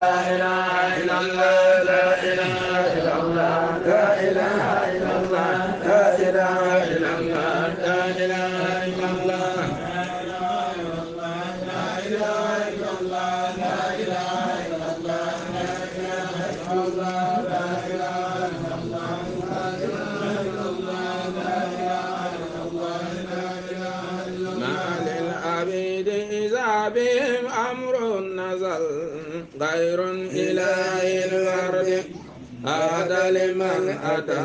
إله إلا الله، لا إله إلا الله، لا إله إلا الله، لا إله إلا الله، لا إله إلا الله، لا إله إلا الله، لا إله إلا الله، لا إله إلا الله، لا إله إلا الله، لا إله إلا الله، لا إله إلا الله، لا إله إلا الله. ما للعبيد إذا بهم أمر نزل غير إله الأرض هذا لمن أتى.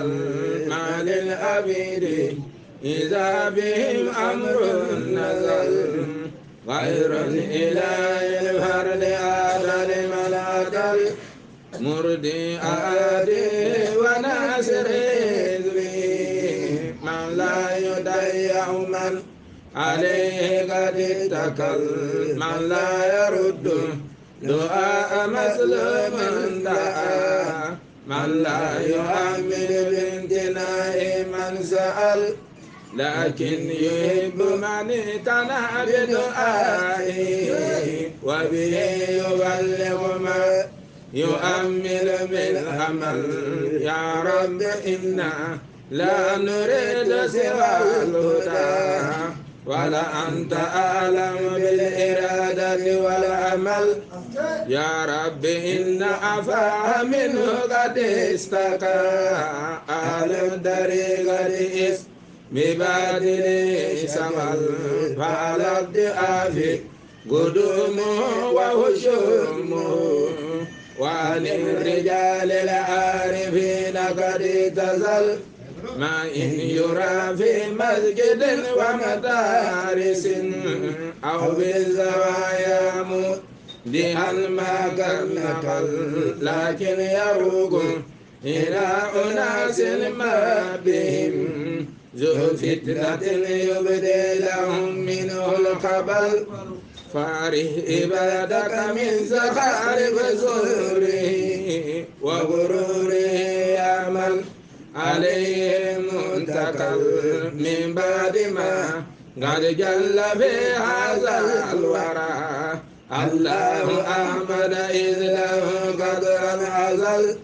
ما للعبيد إذا بهم أمر نزل غير إله الأرض هذا لمن أتى. مردي أعادي وناصر حزبي من لا يضيع من عليه قد اتكل، من لا يرد دعاء مسلم دعا، من لا يؤمن بامتناع من سأل، لكن يحب من اقتنع بدعائه وبه يبلغ ما يؤمل بالأمل. يا رب إنا لا نريد سوى الهدى، ولا أنت أعلم بالإرادة والعمل. يا رب إن أفا منه قد استقى أهل الطريقة اسم بباطل سمل، فعلى الضعاف قدومه وهشومه، وعن الرجال العارفين قد اعتزل. ما إن يرى في مسجد ومدارس أو بالزوايا مودها ما كان نقل، لكن يروق إلى أناس ما بهم ذو فتنة يبدي لهم منه الخبل. فاره عبادك من زخارف زوره وغروره يا من عليه منتقل، من بعد ما قد جل في هذا الورى الله أحمد إذ له قدرا أزل.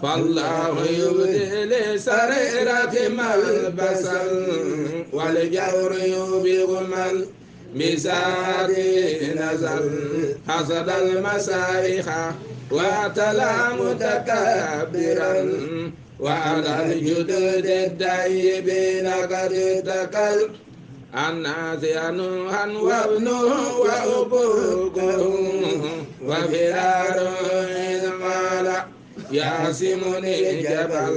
فالله يبدي لسريرة ملبسا والجور يبيغ من بساعته نزل. حسد المسائخ واعتلى متكبرا، وعلى الجدود الطيبين قد اتكل. الناس نوحا وابنه وأبوه وفرار إذ قال يعصمني جبل،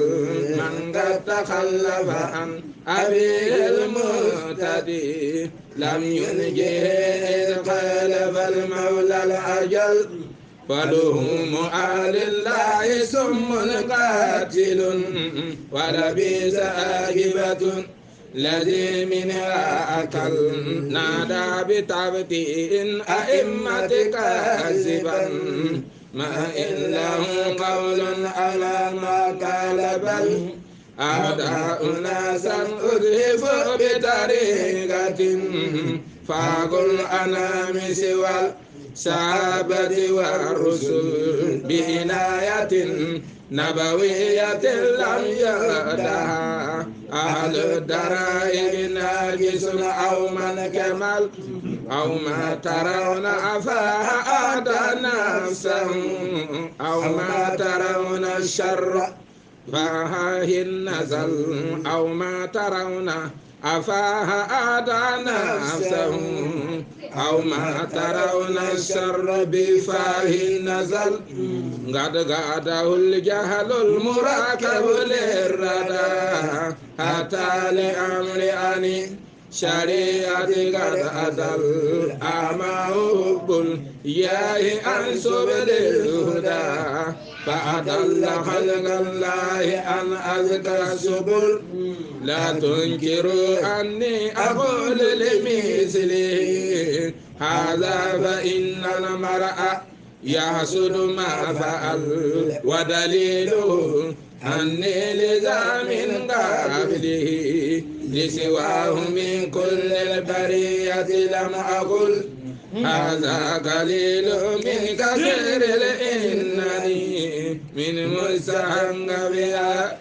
من قد تخلف عن أبيه المهتدي لم ينجه إذ خالف المولى الأجل. فلهم آل الله سم قاتل، ولبئس عاقبة الذي منها أكل. نادى بتبتئ أئمة كاذبا، ما إن له قول على ما قال بل. أعداء ناسا أذهبوا بطريقة فاقوا الأنام سوى الصحابة والرسل، بعناية نبوية لم يردها أهل الدرائب ناقص أو من كمل، أو ما ترون أفاها أهدى نفسه، أو ما ترون الشر فهاه نزل، أو ما ترون أفاها أهدى نفسه، أو ما ترون الشر بفاه نزل. قد قاده الجهل المراكب للردى حتى لأمر أن شريعة قد أزل. أعماه حب الياه عن سبل الهدى، فأضل خلق الله عن أزكى السبل. لا تنكروا أني أقول لمثله هذا، فإن المرء يحسد ما فعل، ودليله أني لذا من قبله لسواه من كل البرية لم أقل. هذا قليل من كثير الإنسان. مستحق بها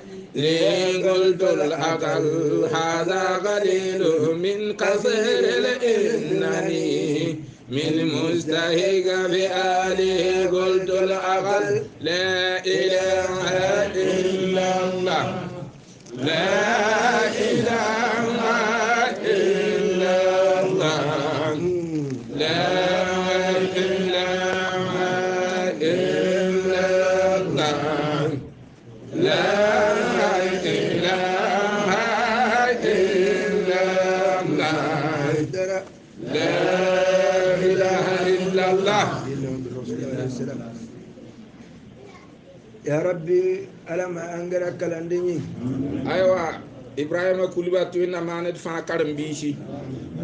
قلت الأقل هذا قليل من قصير إنني من مستهق بآله قلت الأقل لا إله إلا الله لا إله إلا الله لا إله إلا الله لا إله إلا الله لا إله إلا الله. يا ربي ألم أنجرك لندني. أيوة إبراهيم كلبا توينا ما ندفع كرم بيشي.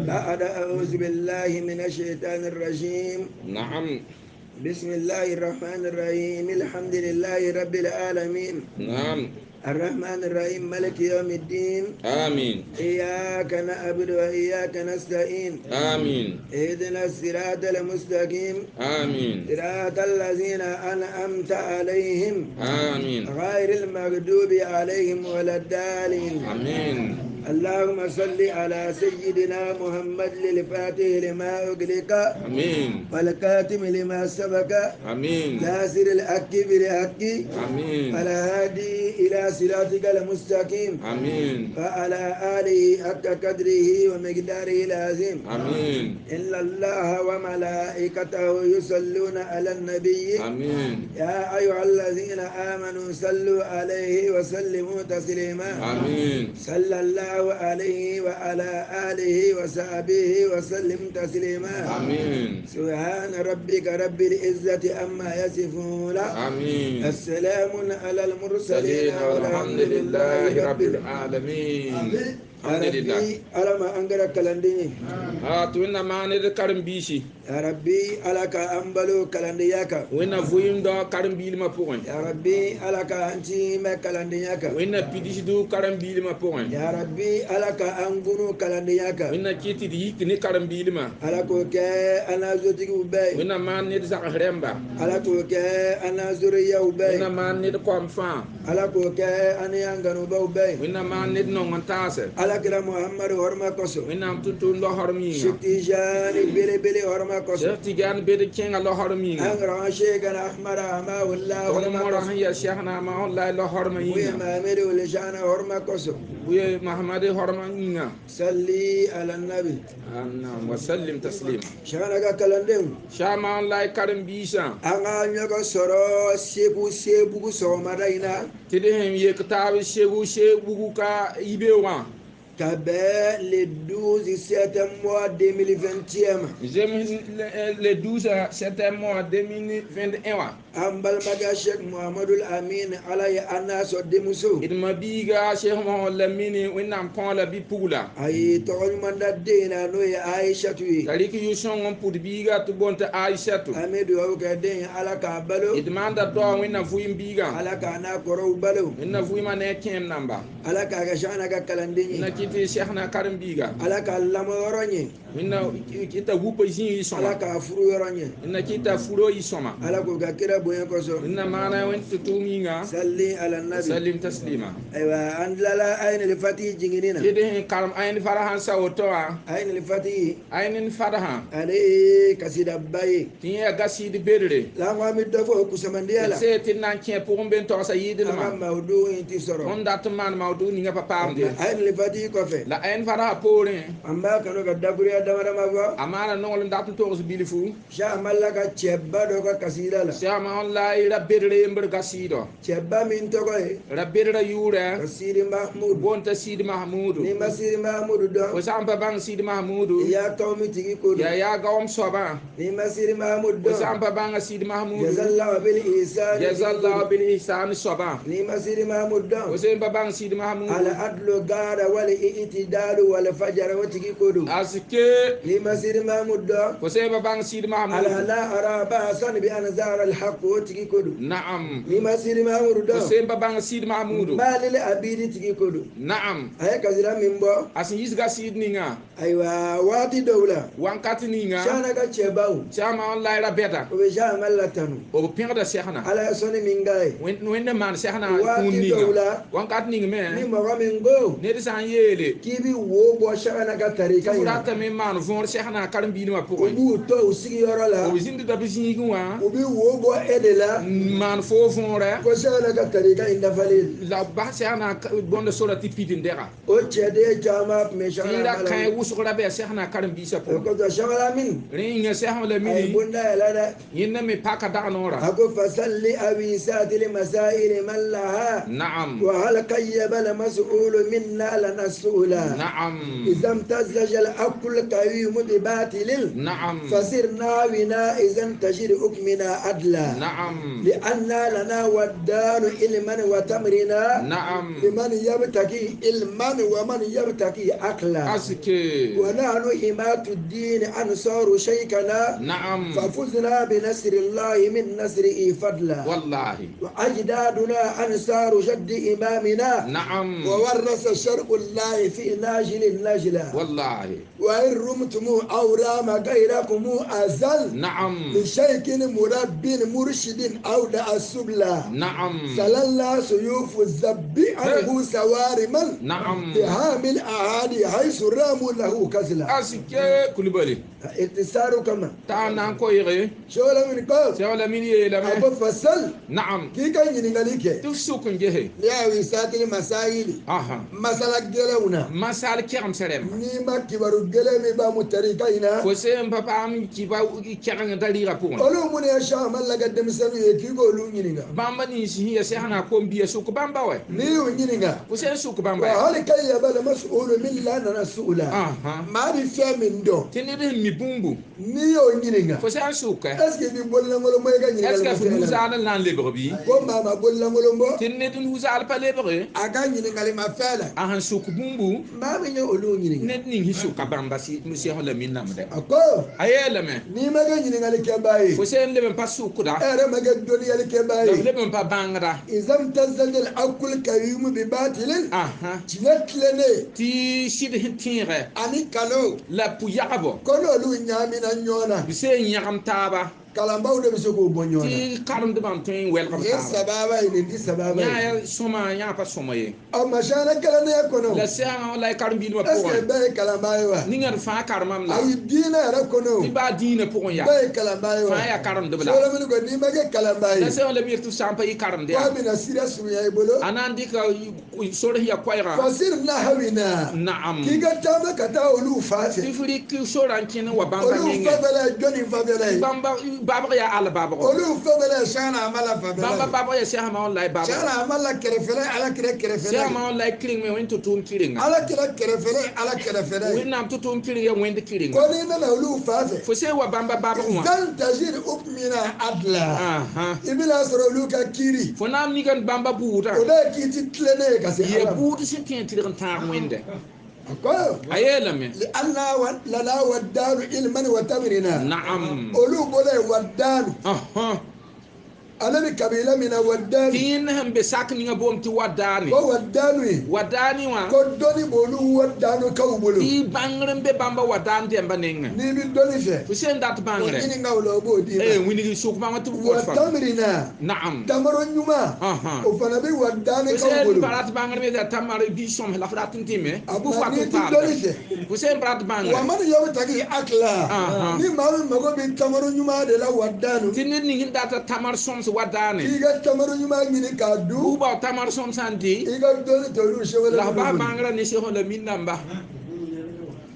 بعد أعوذ بالله من الشيطان الرجيم. نعم. بسم الله الرحمن الرحيم. الحمد لله رب العالمين. نعم. الرحمن الرحيم ملك يوم الدين. آمين. إياك نعبد وإياك نستعين. آمين. اهدنا الصراط المستقيم. آمين. صراط الذين أنعمت عليهم. آمين. غير المغضوب عليهم ولا الضالين. آمين. اللهم صل على سيدنا محمد للفاتح لما أغلق. آمين. والكاتم لما سبق. آمين. ناصر الحق بالحق. آمين. والهادي إلى صراطك المستقيم. آمين. وعلى آله حق قدره ومقداره العظيم. آمين. إن الله وملائكته يصلون على النبي. آمين. يا أيها الذين آمنوا صلوا عليه وسلموا تسليما. آمين. صلى الله عليه وعلى آله وصحبه وسلم تسليما. آمين. سبحان ربك رب العزة عما يصفون. آمين. السلام على المرسلين والحمد لله رب العالمين. الحمد لله. ألم أنجرك كلندني. تونا ما ندكرم بيشي. يا ربي ألك أمبلو كلندياك. وين فويم دا كرم بيل ما بوين. يا ربي ألك أنتي ما كلندياك. وين بيديش دو كرم بيل ما بوين. يا ربي ألك أنغونو كلندياك. وين كيتي دي كني كرم بيل ما. ألك وكا أنا زوجي وباي. وين ما ندزع هرمبا. ألك وكا أنا زوريا وباي. وين ما ند قام فان. ألك وكا أنا يانغانو باي. وين ما ند نونتاس. ألك محمد هرما كوسو. وين أم تطون له هرمين. شتيجان بيلي بيلي هرما كوسو. شتيجان بيلي كين الله هرمين. أنغران شيخنا أحمد أما والله هرما كوسو. يا شيخنا ما الله له هرمين. ويا محمد ولشان هرما كوسو. ويا محمد هرمين. صلي على النبي. نعم وسلم تسليما. شانا كلندم. شاما الله كريم بيشا. أنا نيجا سرا سيبو سيبو سومارينا. تدهم يكتاب سيبو سيبو كا يبيوان. Kabé le 12 septembre 2021. Le 12 septembre 2021. Ambal maga Cheikh Mohamedou Amin ala ya anaso demuso. Idma biga Cheikh Mohamedou Amin wenam kon la bi pugula. Ay to manda dena no ya Aisha tu. Taliki yuson on pud biga tu bonta Aisha tu. Amedu aw ka den ala ka balo. Idmanda do wenna fuim biga. Ala ka na koro balo. Wenna fuima ne kem namba. Ala ka ga shana ka kalandini. Kiti Cheikhna Karim Biga. Ala ka lamo yɔrɔ Minna kita wupa jin yi sɔma. Ala ka furu yɔrɔ ɲɛ. Inna kita furo yi sɔma. Ala k'o ka kira bonya kosɔn. Inna maana wen tutuminga. Salli ala nabi. Sallim taslima. Ayiwa an tilala ayinil fatihi jiginni na. Kidi karam ayini farahan sa o tɔ Ayinil fatihi. Ayinin farahan. Ale ye kasidaba ye. Tiɲɛ gasidi berere. L'an ko an bɛ dɔ fɔ o kusamandiya la. Se ti nan tiɲɛ pʋgẽ bɛ n tɔgsa yɩɩdlmã. An ka mawudu in ti sɔrɔ. Tõnd dat n maan mawdu ninga pa paamde. Ayinil fatihi kɔfɛ. La ayin faraha poorẽ. An b'a kanu ka dakuruya dama dama fɔ. A maana nonglem dat n togs bilfu. Cheikh Amala ka cɛba dɔ ka kasida la. Cheikh Amala ra berere n ber gasiidɔ. Cɛba min tɔgɔ ye. Ra berera yʋʋrɛ. Ka Sidi Mahmudu. Boonta Sidi Mahmudu. N'i ma Sidi Mahmudu dɔn. Fo sã n pa bãng Sidi Mahmudu. I y'a tɔgɔ min tigi ko don. Yaa yaa gaoom soabã. N'i ma Sidi Mahmudu dɔn. Fo sã n pa bãnga Sidi Mahmudu. Jazallahu bil ihsani. Jazallahu bil ihsani soabã. N'i ma Sidi Mahmudu dɔn. Fo sẽn pa bãng Sidi Mahmudu. Al adlu gaada wal i'tidalu wal fajr o tigi ko don. A sike Ni ma Sidi Mahmud dɔn. Fo sẽn pa bãng Sidi Mahmud. Ala la ara ba'san bi an zara al-haqq o tigi ko don. Naam. Ni ma Sidi Mahmud dɔn. Fo sẽn pa bãng Sidi Mahmud. Baalil abidi tigi ko don. Naam. A ye kasira min bɔ. A sẽn yisga sɩd ninga. Ayiwa waati dɔw la. Wakat ninga. Sana ka cɛbaw. Caman la ra bɛda. O bɛ Sana la tanu. O bɛ pẽgda sɛgna. Ala ye sɔnni min k'a ye. Wẽnde maan sɛgna kũun waati ninga. dɔw la. Wakat ning me. Ni mɔgɔ min ko. Ned sã n yeele. K'i bi wo bɔ Sana ka tarika Tɩ in na. f ratame n maan võor sɛgna karen-biidmã U pʋgẽ. b'u to u sigiyɔrɔ la. B zĩnd da bɩ zĩigẽ wã. U bi wo bɔ e de la. N maan foo võorɛ. Ko Sana ka tarika in dafalen. La b bas sɛgna bõnda sora tɩ pid n dɛga. O cɛden caman tun bɛ Tɩ Sana ra la. kãe wʋsg ra bɩ a sɛgna karen-biisã O pʋgẽ. kosɔn Sana min. Rẽ yĩnga sɛsem la A ye mini bonda yɛlɛ dɛ. yẽnda me paka dag noorã. A ko fasalli awisati limasaili man laha. Naam. وهل كيب المسؤول منا لنا السؤلا. Naam. إذا امتزج الأكل القويم بباطل. Naam. فصرنا بنا إذا تجر حكمنا عدلا. Naam. لأن لنا والدار علما وتمرنا. Naam. لمن يبتغي علما ومن يبتغي عقلا. Aske. ونحن حماة الدين أنصار شيخنا. Naam. ففزنا بنصر الله من نصره فضلا. Wallahi. وأجدادنا أنصار جد إمامنا. Naam. وورث شرع الله في ناجل النجلة. Wallahi. وإن رمتم أو رام غيركم أزل. Naam. لشيخ مرب مرشد أودع السبلة. Naam. سللا سيوف الزب عنه سوارما. Naam. بهام الأعادي حيث راموا له كزلا. Aske Kulibali. اختصار كما. T'a nan koeege. شو من قول. Sɛg la min yeelame. أبو فصل. Naam. K'i ka ɲininkali kɛ. Tɩ f sʋk n gese. Ne y'a wisatili masayili. Aha. Masala gɛlɛnw na. Masal kɛgem sɛrɛm. N'i ma kibaru gɛlɛn min b'a mu tarika in na. Fo sẽn pa paam kiba kɛgeng tariiga pʋgẽ. Olu minnu ye Sama la ka denmisɛnninw ye k'i k'olu ɲininka. Bãmba nins sẽn ya sɛsẽna kom-biya sʋk bãmba wɛ. N'i y'u ɲininka. Fo sẽn sʋk bãmba Wa ya. hali kayyaba la mas'ulu min la nana su'ula. Aha. Maa bɛ fɛn min dɔn. Tɩ ned sẽn mi bũmbu. N'i y'o ɲininka. Fo sẽn sʋka. Est ce que i bɛ bololankolon bɔ i ka Est ce ɲininkali que ma fo fɛn la? nu-zaal n na n lebg bɩ? Ko maa ma bololankolon bɔ. Tɩ ned nu-zaal pa lebge. A ka ɲininkali ma fɛn la. A sẽn sʋk bũmbu. Maa min ye olu ɲininka. Ned ning sẽn sʋka bãmba sɛs la min namdɛ. A ko. A yeelame. N'i ma kɛ ɲininkalikɛbaa ye. Fo sẽn leb n pa sʋkda. E yɛrɛ ma kɛ dɔnniyalikɛbaa La f ye. leb n pa bãngda. إذا امتزج العقل الكريم بباطل. Aha. Tiɲɛ tilennen. Tɩ sɩd sẽn tẽegɛ. Ani kalo. La pʋ-yagbo. Ko n'olu ɲaamina ɲɔgɔn na. B sẽn yãgem taaba. Kalanbaaw de bɛ se k'o bɔ ɲɔgɔn na. Tɩ karemdbã tõe n wɛlgem Nin ye taaba. sababa ye nin ti sababa Yã ye. ya sõma yã pa sõma ye. Ɔ masana kalandenya kɔnɔ. La sɛgã la y karen-biidmã Est ce que pʋgẽ. bɛɛ ye kalanbaa ye wa? Ninga d fãa karemam la. Ayi diinɛ yɛrɛ kɔnɔ o. Tɩ baa dĩinã pʋgẽ yaa. Bɛɛ ye kalanbaa ye wa? Fãa yaa karemdb la. Sɔlɔmini ko n'i ma kɛ kalanbaa La ye. sɛgã la mi tɩ f sã n pa yɩ karemd K'a yaa. bɛna sira surunya i bolo. A na n dɩka sor sẽn yaa koɛɛga. Fasir nahawina. Naam. K'i ka taama ka taa olu fan Tɩ fɛ. f rɩk sora n kẽnd n wa bãmba Olu nengẽ. fanfɛla ye jɔnni fanfɛla ye? Bãmba babg yaa al babgo. Olu fanfɛla ye Sana Amala fanfɛla Bãmba ye. babg yaa sɛsmã wã la y babg. Sana Amala kɛrɛfɛla ye Ala kira kɛrɛfɛla ye. Sɛsmã wã la y kɩrengme wẽnd tʋ-tʋʋm kɩrenga. Ala kira kɛrɛfɛla ye Ala kɛrɛfɛla ye. Wẽnnaam tʋ-tʋʋm kɩreng yaa wẽnd kɩrenga. Ko n'i nana olu fan fɛ. Fo sẽn wa bãmba babg wã. Zan tajir ukmina adla. Aha. I bɛna sɔrɔ olu ka kiiri. Fo na n mika n bãmba buudã. O de ye kiiti tilennen ye ka se Yaa Ala ma. buud sẽn tõe n tɩrg n tãag wẽnde. A ko. A yeelame. Li'anna lana waddaanu ilman wa tamrina. Naam. Olu bolo ye waddaanu. Aha. Ale bɛ kabila min na waddaanu. Tɩ yẽnd sẽn be sak ninga boom tɩ wadaane. Ko waddaanu ye. Wadaane wã. Ko dɔnni b'olu waddaanu kaw bolo. Tɩ bãngr n be bãmba wadaam dɛmba nengẽ. N'i bɛ dɔnni fɛ. Fo sẽn dat O bãngrɛ. ɲininka o la o b'o d'i Ee ma. wilg sʋk bãmba tɩ b Wa bot fam. tamrina. Naam. Tamaro ɲuman. Aha. O fana bɛ waddaanu Fo kaw sẽn bolo. pa rat bãngr me t'a tamar bi sõms la f rat n tɩme. A Bʋ ma fa n'i tɩ ti dɔnni paamda. fɛ. Fo sẽn rat Wa bãngrɛ. man yabtagi akla. Aha. Ni maa min mago bɛ tamaro ɲuman de la waddaanu. Tɩ ned ning n data tamar sõms wadaane. K'i ka tamaro ɲuman ɲini k'a dun. Buubao tamar sõms sã n dɩ. I ka dɔnni t'olu sɛbɛnni La f bas minnu bolo. bãngrã ne sẽn la min namba.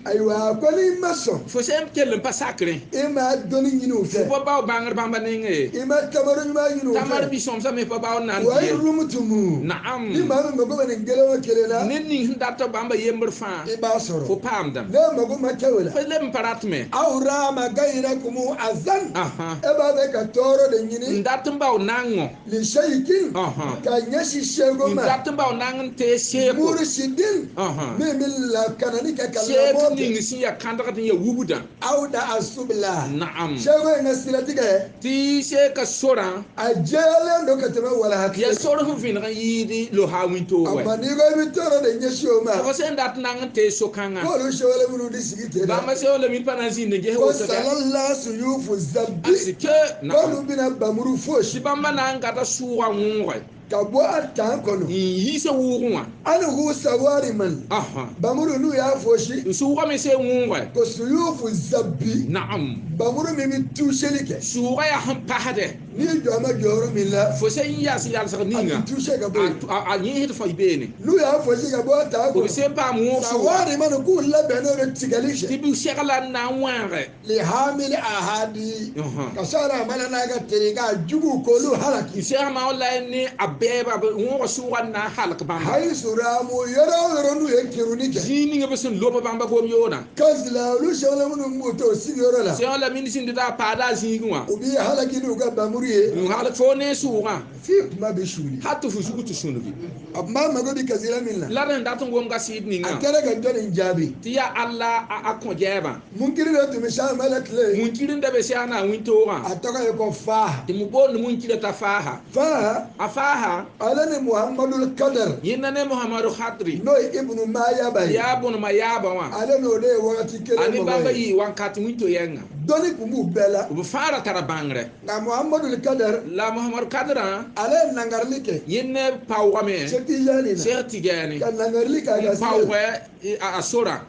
Ayiwa ko n'i ma sɔn. Fo sẽn kell n pa sakrẽ. I ma dɔnni ɲini u fɛ. Fo pa bao bãngr bãmba nengẽ ye. I ma tamaro ɲuman ɲini u Tamar fɛ. bi sõmsã me pa bao n na n Wa dɩ ye. irumutumu. Naam. Ni maa min mago bɛ nin kelen o kelen na. Ned ning sẽn data bãmba yembr fãa. I b'a sɔrɔ. Fo paamdame. Ne mago ma kɛ o la. Fo leb n pa rat me. Aw rama gayrakumu azan. Aha. E b'a fɛ ka tɔɔrɔ de ɲini. N dat n bao nango. Li seyikin. Aha. Ka ɲɛsin seko N ma. dat n bao nang n tee seeko. Murusidin. Aha. Min bɛ lakanani kɛ ka Seek lamɔ sababu kɛ ning sẽn yaa kãndgd n yaa wubdã awda asubla naam seko in ka siratigɛ tɩ seeka sorã a jɛyalen don ka tɛmɛ wala yaa hakili sor sẽn vẽneg n yɩɩd losa wĩntoog amma n'i ko i bɛ tɔɔrɔ de ɲɛsin o ma fo sẽn dat n na n tee so-kãngã k'olu sɛwale minnu di sigi ten dɛ bãmba sẽn la min pa na n zĩnd n ges ko woto dɛ salala suyufu zabi sike k'olu bɛna bamuru fosi tɩ bãmba na n gata sʋʋgã wõoge ka bɔ a tan kɔnɔ n yiisa wʋʋgẽ wã hali k'u sawari man bamuru n'u y'a fosi n sʋʋgã me sẽn wõoge ko suyufu zabi naam bamuru min bɛ tuseli kɛ sʋʋgã yaa sẽn pasdɛ n'i jɔ a ma jɔyɔrɔ min la fo sẽn yas yalsg a ninga bɛ tuse ka bɔ yen a yẽsd fo beene n'u y'a fosi ka bɔ a tan b kɔnɔ sẽn paam wõog sʋʋga sawari man k'u labɛn n'o bɛ tigɛli tɩ kɛ bɩ segla n na n wãage lihamili ahadi ka sɔrɔ a mana n'a ka teri k'a jugu k'olu halaki n segma wala ne a bɛɛba wõoga sʋʋga n na n halk bãmba hayi suramu yɔrɔ o yɔrɔ n'u ye keruni kɛ zĩig ninga b sẽn lob bãmba gom yoona kasila olu sɛwale minnu b'u to sigiyɔrɔ la sẽn la min sẽn dɩta a paada a zĩigẽ wã u b'i halaki n'u ka bamuru ye n halk fo ne sʋʋgã f'i kuma bɛ suli hal tɩ fo zug tɩ sũngi a kuma mago bɛ kasila min na la rẽn dat n gomga sɩɩd a ninga kɛra ka jɔnni jaabi tɩ yaa alla a kõ gɛɛbã munkiri dɔ tun bɛ sɛ la tile wĩnkirin da be sɛa na a wĩntoogã a tɔgɔ ye ko fa tɩ mu boond wĩnkira t'a faaha fa a faaha ale ni muhammadu kadar yẽnda ne mohamadu khadri n'o ye ibnu mayaba ye yaa bõnema yaabã wã ale n'o de ye wagati a kelen ne mɔgɔ bãmba ye yɩ wãnkat wĩnto yɛnga dɔnni kun b'u bɛɛ la b fãa ra tara bãngrɛ nka muhammadu kadar la mohamadu kadrã ale ye nangarili kɛ yẽnd ne paoogame setijani na seg tɩgɛɛne ka nangarili kɛ a ka sira la paoogɛ a sorã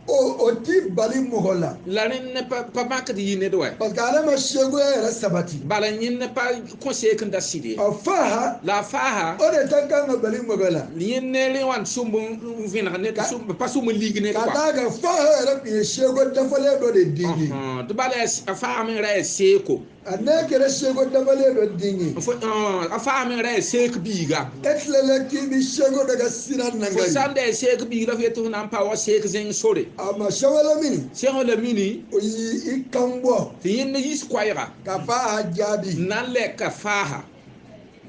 o ti bali mɔgɔ la la rẽnd ne pa makd yɩ ned wɛ parce que ale ma seguya yɛrɛ sabati bala yẽnd ne pa kõ seek n da sɩd ye a fa ha la a faaha o de ta kan ka bali mɔgɔ la yẽnd ne rẽ wã n sũmb n vẽneg ned pa sũmb n lig ned ka kɔa d'a kan fa ha yɛrɛ tun ye sego dafalen dɔ de den ye tɩ bala a faag me ra yaa seeko a n'a kɛra sego dafalen dɔ den ye a faag me ra yaa seek biiga e tilala k'i bi sego dɔ ka sira fo nangari sãn da yaa seek biig la f yetɩ f na n pa wa seek zẽng sore a ma sɛwɛlɛ min sẽg la mini o y'i kan bɔ tɩ yẽnd ne yis koɛɛga ka fa ha jaabi n na n lɛka faaha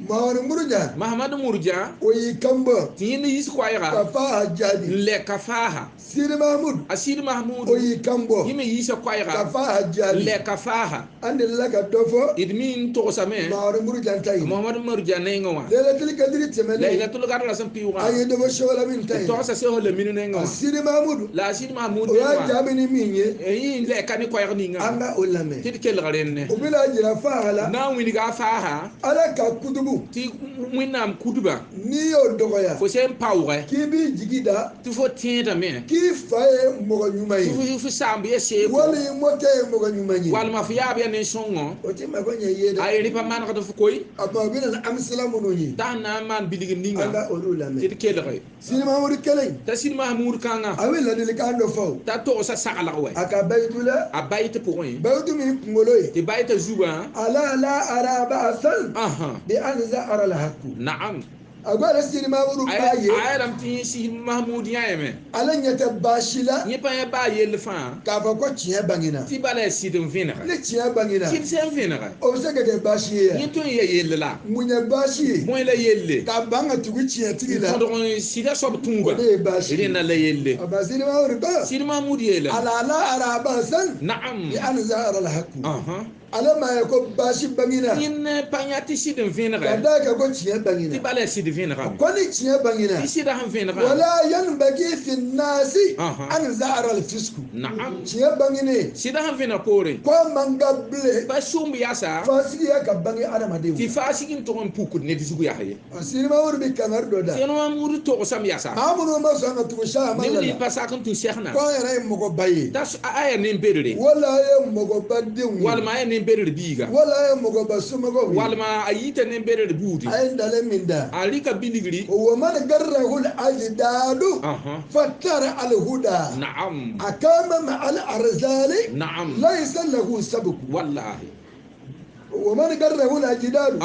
mamadu muruja mahamadu murja o y'i kan bɔ tɩ yẽnd ne yis koɛɛga ka fa ha jaabi n lɛka faaha sidi mahmud a sɩd mahmud o y'i kan bɔ yẽ me yiisa ka koɛɛga fa ha n jaabi lɛka faaha an delila ka dɔ fɔ d mi n togsame mamadu muruja ta ye mohamadu murja nengẽ wã lɛlɛtili kadiri tɛmɛnen laylatul kadra sẽn pɩʋgã an ye dɔ bɔ sɛwɛlɛ min ta ye togsa sẽn la mini nengẽ a wã sidi mahmud la a sɩd mahmud o nengẽ y'a wã jaabi ni min ye yẽ n lɛka ne koɛɛg ninga an ka o lamɛn tɩ d kelg rẽnne o bɛna jira fa la na n wilga a faaha ala ka kutubu tɩ wẽnnaam kudbã n'i y'o dɔgɔya fo sẽn paoogɛ k'i b'i jigi da tɩ fo tẽedame k'i fa ye mɔgɔ ɲuman ye tɩ fo saamb ya seeko wali i mɔkɛ ye mɔgɔ ɲuman ye walma fo yaab ya nen-sõngõ o ti mako ɲɛ i ye dɛ a ye rɩ pa manegd f koe a tuma o bɛna ni amisala minnu ye t'a na n maan bilgd an ninga ka olu tɩ lamɛn d kelge sidi mahamadu kelen t'a sɩd mahmud kãngã a bɛ ladilikan dɔ fɔ o t'a togsa saglg wɛ a ka bayitu la a bayt pʋgẽ bayitu min kunkolo ye tɩ baytã zugã ala la araba asan ãhã bi an za'ara la hakku naam a ko ale sidi mahamadu b'a ye a yeelame tɩ yẽ sɩd mahmud yãeme ale ɲɛ tɛ baasi la yẽ pa yẽ baa yell fãa k'a fɔ ko tiɲɛ bangena tɩ bala yaa sɩd n vẽnega ni tiɲɛ bangena sɩd sẽn vẽnega o bɛ se ka kɛ baasi ye yẽ yan tõe n yaa yell la mun ye baasi ye bõe la yelle ka ban ka tugu tiɲɛtigi la tõdg n sɩda soab o tũuga de ye baasi ye rẽnda la yelle a ba sidi mahamadu ko sɩd mahmud yeelame ala la araba asan naam bi an za'ara la hakku ãhã ale ma ye ko baasi bangena yẽnd pa yã tɩ sɩd n ka vẽnega d'a kan ko tiɲɛ tɩ bangena bala yaa sɩd vẽnegame ko ni tiɲɛ bangena tɩ sɩda sẽn vẽnegã wala yanbagi fi nasi Aha. an za'ara al fisku naam tiɲɛ bangenen sɩda sẽn vẽneg poorẽ ko a man ka bilen pa sũmb yaasa fasigiya ka bange adamadenw tɩ faasig n tʋg n pukd ned zug yaa ye a sidi mahamadu bɛ kangari dɔ da sẽn mahmud togsame yaasa maa minnu ma sɔn ka tugu saha neb la nins pa sak n tũ sɛgna ko an yɛrɛ ye mɔgɔba ye t'a a yaa nen-bedre wala a ye mɔgɔba denw ye walma a yaa nen-bedr biiga wala a ye mɔgɔba somɔgɔw ye walma a yita nen-bedr buudi a ye ntalen min da a rɩka bilgri o man garrahul ajdadu fattara alhuda naam akama ma al arzali naam laysa lahu sabku wallahi o man garrahul ajdadu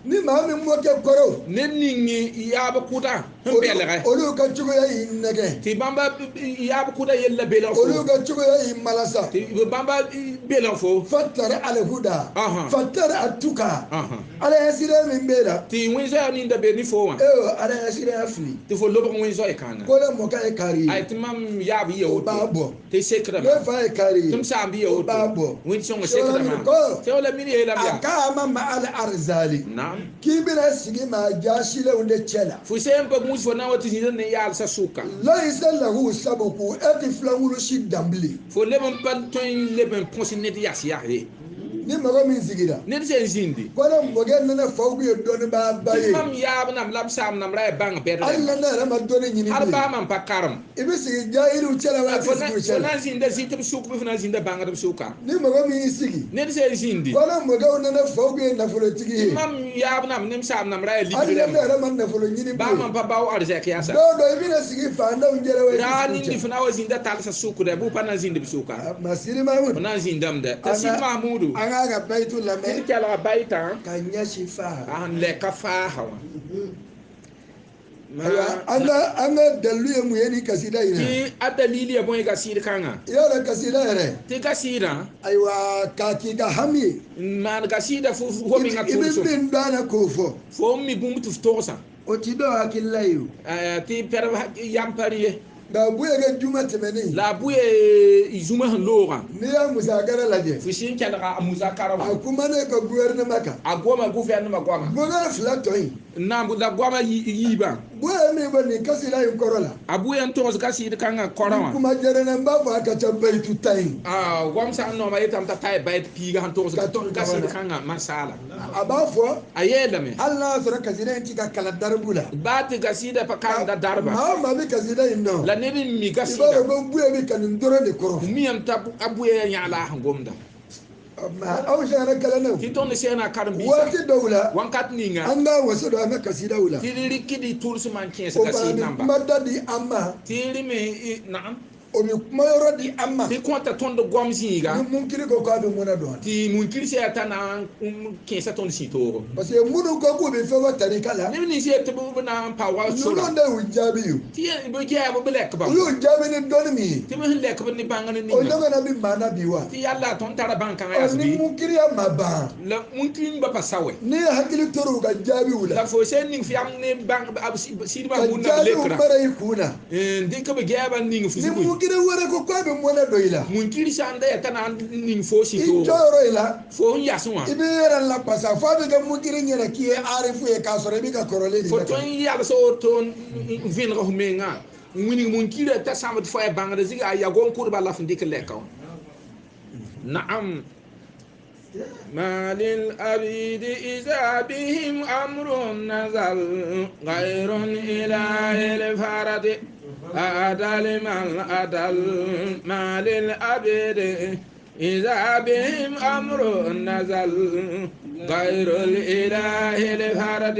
ni maa min mɔkɛ kɔrɔw ned ning yaab kʋta Olu ka cogoya y'i nɛgɛ. Tɩ bãmba yaab kʋda yella belg fo. Olu ka cogoya y'i malasa. Tɩ bãmba belg fo. Fatari alhuda. Fatari atuka. Ala ɲɛsiranya min b'e la. Tɩ wẽn-zoɛɛg ninda be ne fo wã. Ee ala ɲɛsiranya fili. Tɩ fo lobg wẽn-zoɛɛ kãnga. Ko ne mɔkɛ ye kari ye. Ay tɩ mam yaab yɩ woto. O b'a bɔ. Tɩ sekrame. Ne fa ye kari ye. Tɩ m saam bɩ ya woto. O b'a bɔ. Wẽn-sõngã sekrame. Ko. Tɩ la mini yeelame yaa. A k'a ma al arzali. Naam. K'i bɛna sigi maa jaasilenw de cɛ la. Fo sẽn pa gũus fo na wa tɩ zĩnd ne yaalsã sʋka. Layisa lahu sabuku e tɛ filankulu si dan bilen. Fo leb n pa tõe n leb n põs ned yas yag ye. Ni mɔgɔ min sigira. Ned sẽn zĩndi. Ko ne mɔkɛ ni ne faw kun ye dɔnnibaaba ye. Mam yaab nam la m saam nam ra ya bãng bɛdrɛ. Hali na ne yɛrɛ ma dɔnni ɲini bilen. Hal baa mam pa karem. I bɛ sigi jahiliw cɛ la wa i tɛ sigi u cɛ la. Fo na n zĩnda zĩtb sʋk bɩ fo na n zĩnda bãngdb sʋka. Ni mɔgɔ min y'i sigi. Ned sẽn zĩndi. Ko ne mɔkɛw ni ne faw kun ye nafolotigi ye. Mam yaab nam ne m saam nam ra ya ligri Hali na ne yɛrɛ ma nafolo ɲini bilen. Baa mam pa bao arzɛk yaasa. Dɔw dɔ i bɛna sigi fantanw cɛ la wa i tɛ sigi u cɛ la. Raa nindi fo na wa zĩnda talsã sʋkdɛ bɩ pa na n zĩndb sʋka. Masiri Mahmud. Fo na n zĩndame dɛ. T'a Sidi Mahmudu. An k'a ka bayitu lamɛn. Tɩ kelga bayitã. Ka ɲɛsin fa. N lɛ ka faaha wã. Ayiwa an ka dalilu ye mun ye nin kasida in na. Tɩ a dalili ya bõe kasiid kãngã. I y'a dɔn kasida yɛrɛ. Tɩ kasiidã. Ayiwa k'a k'i ka hami ye. N maan kasiida fo menga I bɛ min dɔn a la k'o fɔ. Fo n mi bũmb tɩ f togsã. O ti dɔw hakilila ye o. Tɩ pɛrb yam pa ye. Nka buye kɛ juma tɛmɛnen. La buye zuma sẽn loogã. N'i y'a musakara lajɛ. Fo sẽn kelga a musakara wã. A kuma ne ka gouvernement kan. A goma gouvernement goama. Gouvernement fila tɔ in. Naam la goama yiibã. Buye min bɔ nin kasida in kɔrɔ la. A buye n togs kasiid kãngã kɔrɔ wã. Kuma jɛra n b'a fɔ a ka ca bayitu tan ye. Aa goam sã n nooma yetame t'a ta bayit piiga sẽn togs kasiid kãngã masaala. A b'a fɔ. A yeelame. Hali n'a y'a sɔrɔ kasida in ti ka kalan daribu la. Baa tɩ kasiida pa karemda darba. Maa o maa bɛ kasida in dɔn. La ned n mi I b'a dɔn ko buye bɛ ka nin dɔrɔn de kɔrɔ. Miyame t'a a buye yãgla sẽn gomda. Aw sɛgɛnna kalannaw. Tɩ tõnd sɛgna karen-biisã. Waati dɔw la. Wãnkat ninga. An k'an waso don an ka kasidaw la. Tɩ rɩk d tʋls man kẽes O fana kasiid bɛ namba. kuma da di an ma. Tɩ rɩ me naam. O bɛ kuma yɔrɔ di an ma. Tɩ kõta tõnd goam zĩiga. Ni munkiri ko k'a bɛ mɔnɛ don a la. Tɩ munkir sã yaa t'a na n kẽesa tõnd sĩ-toogo. Parce que minnu ko k'u bɛ fɛn fɔ tarika la. Neb nins yet tɩ b na n pa wa sora. Ninnu de y'u jaabi ye. Tɩ b gɛa b lɛk U y'u jaabi ni dɔnni min ye. Tɩ b sẽn lɛk b ne bãngr O ninga. ɲɔgɔnna bɛ maa na bi wa. Tɩ yalla tõnd tara bãn-kãngã Ɔ yaas ni bɩ. munkiriya ma ban. La munkir n ba pa sa wɛ. N'i ye hakili tor'u ka jaabiw la. La fo sẽn ning f yam ne bãng sɩd Ka mahmud na b jaabiw lekrã. mara i kun na. N dɩk b gɛɛba n ning f Ni zugu. munkiri wɛrɛ ko k'a bɛ mɔnɛ don i la. Munkir sã n da yaa t'a na n ning fo I sĩ-toogo. jɔyɔrɔ i la. Fo n yas wã. I b'i yɛrɛ lapasa f'a bɛ kɛ munkiri ɲɛna k'i ye arifu ye k'a sɔrɔ i bɛ ka kɔrɔlen de Fo lakali. tõe n yals woto n vẽneg f menga n wilg munkirã t'a sãmd fo yaa bãngd zɩg a ya gom-kʋdba la f n dɩk lɛka wã. Naam. ما للأبيد إذا بهم أمر نزل غير إله الفرد أدل من أدل ما للأبيد إذا بهم أمر نزل غير الإله الفرد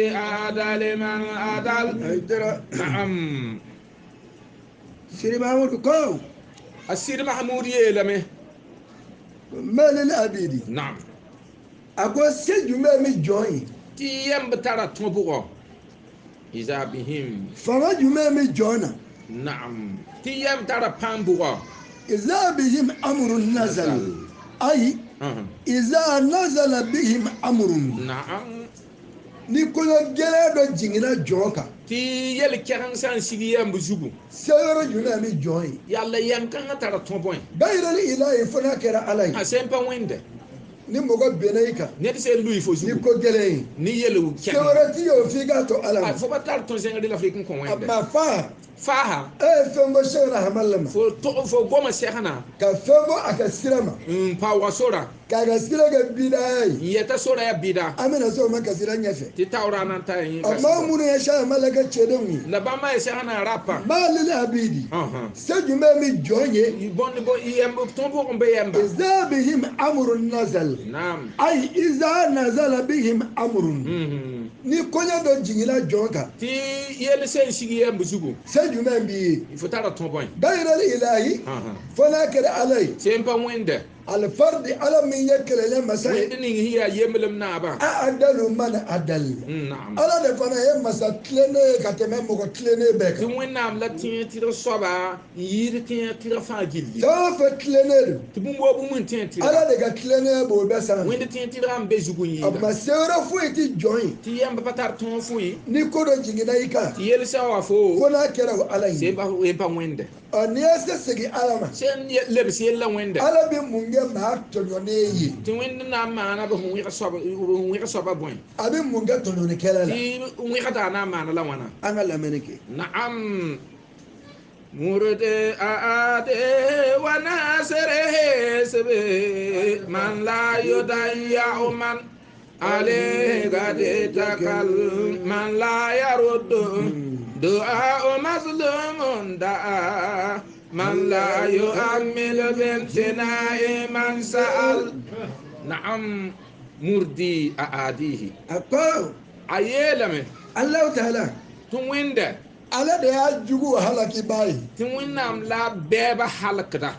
أدل من أدل. نعم. سيدي محمود كو. السيد محمود يلمه. ما للأبيد. نعم. A ko se jumɛn bɛ jɔn ye. Tɩ yɛm b tara tõbgɔ إذا بهم. Fanga jumɛn bɛ jɔn na. نعم. Tɩ yɛm tara pãn bʋgɔ. إذا بهم أمر نزل. Ayi. إذا نزل بهم أمر. نعم. Ni kɔɲɔ gɛlɛn dɔ jiginna jɔn kan. Tɩ yɛl kɛgeng sã n sig yɛmb zugu. Se yɔrɔ jumɛn bɛ jɔn ye. Yalla yɛm kãngã tara tõb wẽ. Bayirali ilahi fo n'a kɛra Ala ye. A sẽn pa wẽnde. Ni mɔgɔ benna i kan. Ned sẽn lui fo Ni zugu. ko gɛlɛn ye. Ni yel Se kɛgeng. wɛrɛ t'i ye o f'i k'a to Ala ma. Fo pa tar tõe zẽngd la f rɩk n kõ wẽnde. A ma fa. Faaha. E ye fɛn bɔ Sɛkina Hamala ma. Fo fo goma sɛgna. Ka fɛn bɔ a ka sira ma. N pa wa sora. K'a ka sira kɛ bidaya ye. N yɛta sora ya bida. An bɛna se o ma ka sira ɲɛfɛ. Tɩ taoora na n ta yẽ. Ɔ maa minnu ye Sɛkina Hamala kɛ cɛdenw ye. La bãmba ye sɛgna rapa. Maa lili abidi. Se jumɛn bɛ jɔn ye. Bõnd yɛmb tõb pʋgẽ bɩ yɛmba. Iza bihim amrun nazal. Naam. Ayi iza nazala bihim amrun. Ni kɔɲɔ dɔ jiginna jɔn kan. Tɩ yel sẽn sig yɛmb zugu. Se jumɛn b'i ye. Fo tara tõb wẽ. Bayirali ilahi. Fo n'a kɛra Ala ye. Sẽn pa wẽnde. الفرد على من يكل لما سي وين هي يملم نابا أعدل من أدل نعم على دفنا يما ساتلني كتمم مكتلني بك وين نعم لا تين تير صبا يير تين تير فاجيل تافتلني تبون بو من تين تير على دكتلني بو بسان وين تين تير ام بزغوني أما سيرا فويتي جوين تي ام باتار تون فوي نيكودو جينا يكا تي يلسا وافو ولا كرا على سيبا ويبا ويند أنيس سيجي على سين لبس يلا ويند على بمونجا ما تونيي تي وين نعم أنا بهون ويرصب بوين أبي مونجا توني كلا تي ويردا أنا ما أنا لا وانا أنا لا منك نعم مرد آدي وناصره سبي من لا يضيع من عليه قد تكل من لا يرد دعاء مظلوم دعا من لا يؤمل بامتناع من سأل نعم مردي أعاديه أقول أيلمه الله تعالى تويند على ده جوجو هلاكي باي توين نعم لا باب حلقة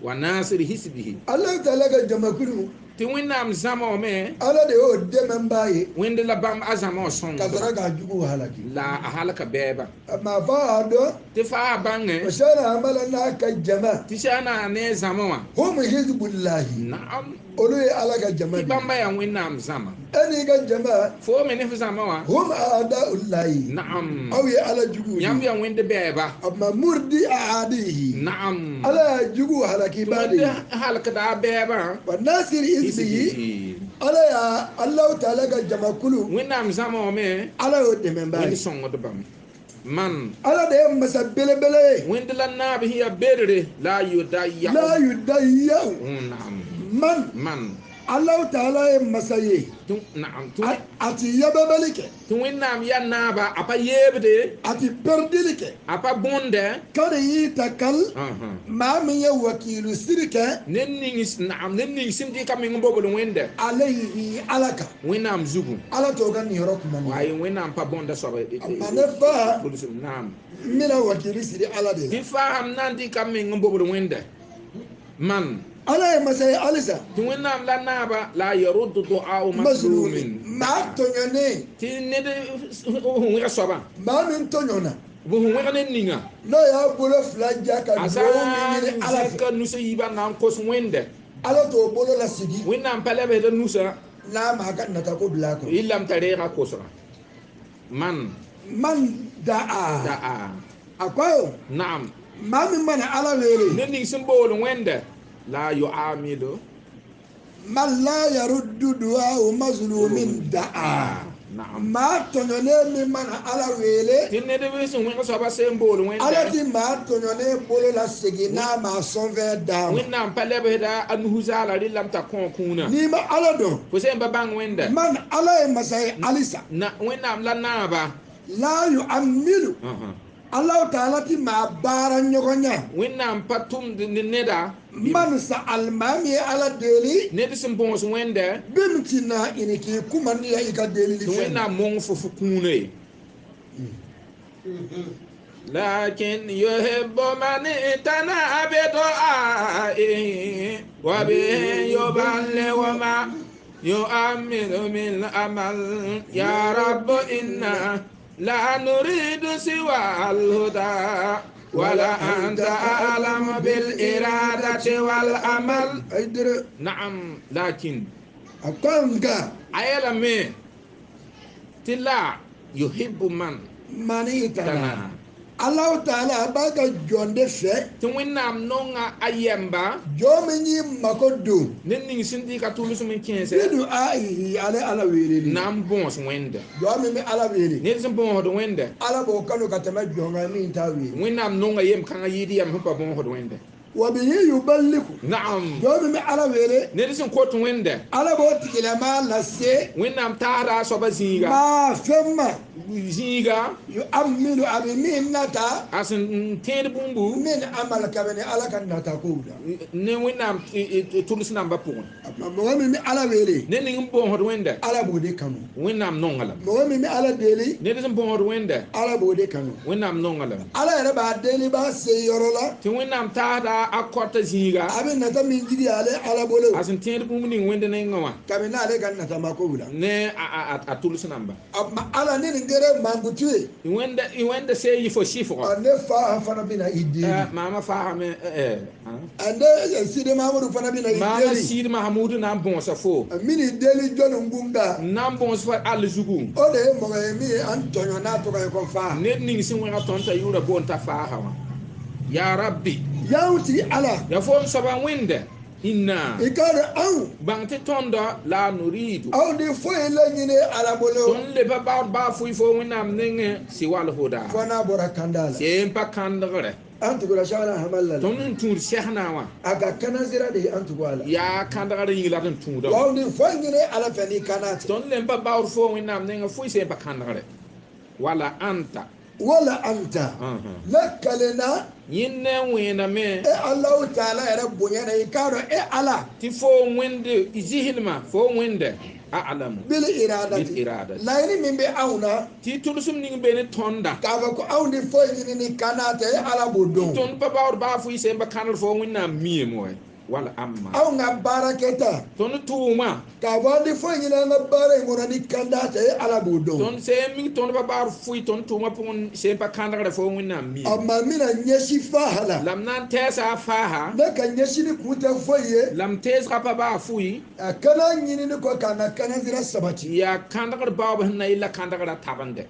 وناصر حسبه الله تعالى جماكلو توين نعم زمو مي على ده دم باي وين لا بام ازمو سون كزرا جوجو هلاكي لا هلاك باب ما فادو تفا بان وشانا عملنا كجما تشانا ني زمو هم حزب الله نعم olu ye ala ka jama de bamba ya wẽnnaam zãma e n'i ka jama fo me ne f zãma wã hum aadaullahi naam aw ye ala jugu yãmb yaa wẽnd bɛɛba ma murdi aadihi naam ala y'a jugu halakiba de halkda a bɛɛbã wa nasiri isbihi ala y'a alahu taala ka jamakulu wẽnnaam zãma wã me ala y'o dɛmɛba ye wẽnd sõngd bãmb man ala de ye masa belebele ye wẽnd la naab sẽn yaa berre la yudayya la yudayya naam man man Allahu ta'ala ye masa ye naam a ti yababali kɛ tɩ wẽnnaam yaa naaba a pa yeebde a ti perdili kɛ a pa bõnde ka de y'i ta kal maa min ye wakilu siri kɛ ned ning naam ned ning sẽn dɩka meng n bobl wẽnde alayhi ala kan wẽnnaam zugu ala t'o ka niyɔrɔ kuma ni ayi wẽnnaam pa bõnda soaba ma ne fa naam n bɛna wakilu siri ala de la tɩ faasam na n dɩka meng n bobl wẽnde man ala ye masa ye halisa tɩ wẽnnaam la naaba la yaruddu du'aau mazlumin maa tɔɲɔnen tɩ ned wẽg soabã maa min tɔɲɔna wẽg ned ninga n'o y'a bolo fila ja ka duwawu min ɲini ala fɛ ka nusa yiibã na n kos wẽnde ala t'o bolo lasigi wẽnnaam pa lebsda nusa n'a ma ka natako bila a kɔnɔ yɩ t'a reega kosra man man da'a da'a a ko naam maa min mana ala wele ned ning sẽn bool wẽnde لا يعامل من لا يرد دعاء مظلوم دعا نعم ما تنيني من على ويلي تنيني بس وين صبا سيمبول وين على تي ما تنيني بولو لا سيغنا ما سونفي دام وين نام بالي بدا انه زالا دي لم تكون كونا ني ما على دو فسين بابان وين دا من على مساي اليسا وين نام لا نابا لا يعمل الله تعالى تي ما بارا نيغونيا وين نام باتوم نيدا man sa almami ala deli ned sẽn bõos wẽnde bimtina iniki kuma ni ya ika deli li tɩ wẽnnaam mong fo fo kũuna ye lakin yuhibbu man itana bi du'aihi wa bihi yuballighu ma yu'ammilu min amal ya rabb inna la nuridu siwa al-huda ولا أنت أعلم بالإرادة والأمل نعم لكن أقام أيلا مي تلا يحب من من يتنا الله تعالى باغا جوند في توينام نونغا أيامبا جومني ماكودو نين سندي كاتولو سمين 15 بدو اي على على ويلي نام بونس ويند جومي على ويلي نين بون هود ويند على بو كانو كاتما جونغا مين تا ويلي وينام نونغا يم كان يدي يم با بون هود ويند وبه يبلغ نعم جومي على ويلي نين سن كوت ويند على بو تيلما لاسي وينام تارا صوبا زيغا ما فما زيغا يؤمن ابي من نتا اسن تيد بومبو من عمل كبني على كان نتا كودا ني وينام تولس نamba پون مغامي مي على ويلي نين نين بون هود ويند على بودي كانو وينام نونغلا مغامي مي على ديلي نين سن بون هود ويند على بودي كانو وينام نونغلا على ربا ديلي با سي يورولا تي وينام تارا A kɔta zĩiga. A bɛ nata min jigi ale Ala bolo. A sẽn tẽed bũmb ning wẽnd nengã wã. Kabini n'ale ka nata ma ko la. Ne a tʋls namba. A ma Ala ni nin kɛra mankutu ye. Wẽnda see yɩ fo sɩfgɔ. Ne fa fana bɛna i deli. Maama faasame. Ne Sidi Mahamudu fana bɛna i deli. Maama Sidi Mahamudu na n bõosa fo. Min i deli jɔnni kun kan. N na n bõos fo all zugu. O de ye mɔgɔ ye min ye an tɔɲɔ n'a tɔgɔ ye ko fa. Ned ning sẽn wẽga tõnd t'a yʋʋra boond t'a faasa wã. Ya Rabbi. Y'anw tigi Ala. Ya fo n soaba wẽnda. Inna. I k'a dɔn anw. Bãng tɩ tõndã la nuridu. Anw de foyi laɲini Ala bolo. Tõnd le pa baood baa foyi fo wẽnnaam nengẽ sɩ wal huda. Fo n'a bɔra kanda la. Sẽn pa kãndgre. An tugura Sɛkina Hamala la. Tõnd n tũud sɛsnã wã. A ka kana sira de ye an tugu a la. Yaa kãndgr yĩng la d n tũudã. Wa anw de foyi ɲini Ala fɛ n'i kana tɛ. Tõnd le pa baood fo wẽnnaam nengẽ foyi sẽn pa kãndgre. Wala anta. Wala anta. Ne kalenna. Yẽnd wẽename. E Alahu taala yɛrɛ bonya na i k'a dɔn e Ala. Tɩ fo wẽnde zɩslmã fo wẽnde a'lamu. Bil iradati. Bil iradati. Laɲini min bɛ anw na. Tɩ tʋlsem ning be ne tõnda. K'a fɔ ko anw de foyi ɲini ni kana tɛ e Ala b'o dɔn. Tõnd pa baood baa foyi sẽn pa kãndr fo wẽnnaam miime wɛ. Wala amma. Anw ka baarakɛta. Tõnd tʋʋma. K'a fɔ an tɛ foyi ɲini an ka baara in kɔnɔ ni kanda tɛ e Ala b'o dɔn. Tõnd sẽn mik tõnd pa baood foyi tõnd tʋʋma pʋgẽ sẽn pa kãndgre fo wẽnnaam miime. A ma mina ɲɛsin faha la. La m na n tɛɛsa a faaha. Ne ka ɲɛsini kun tɛ foyi ye. La m teesga pa baa foyi. A kana ɲinini kɔ k'an ka kana sira sabati. Yaa kãndgr baoob sẽn na yella kãndgra tabende.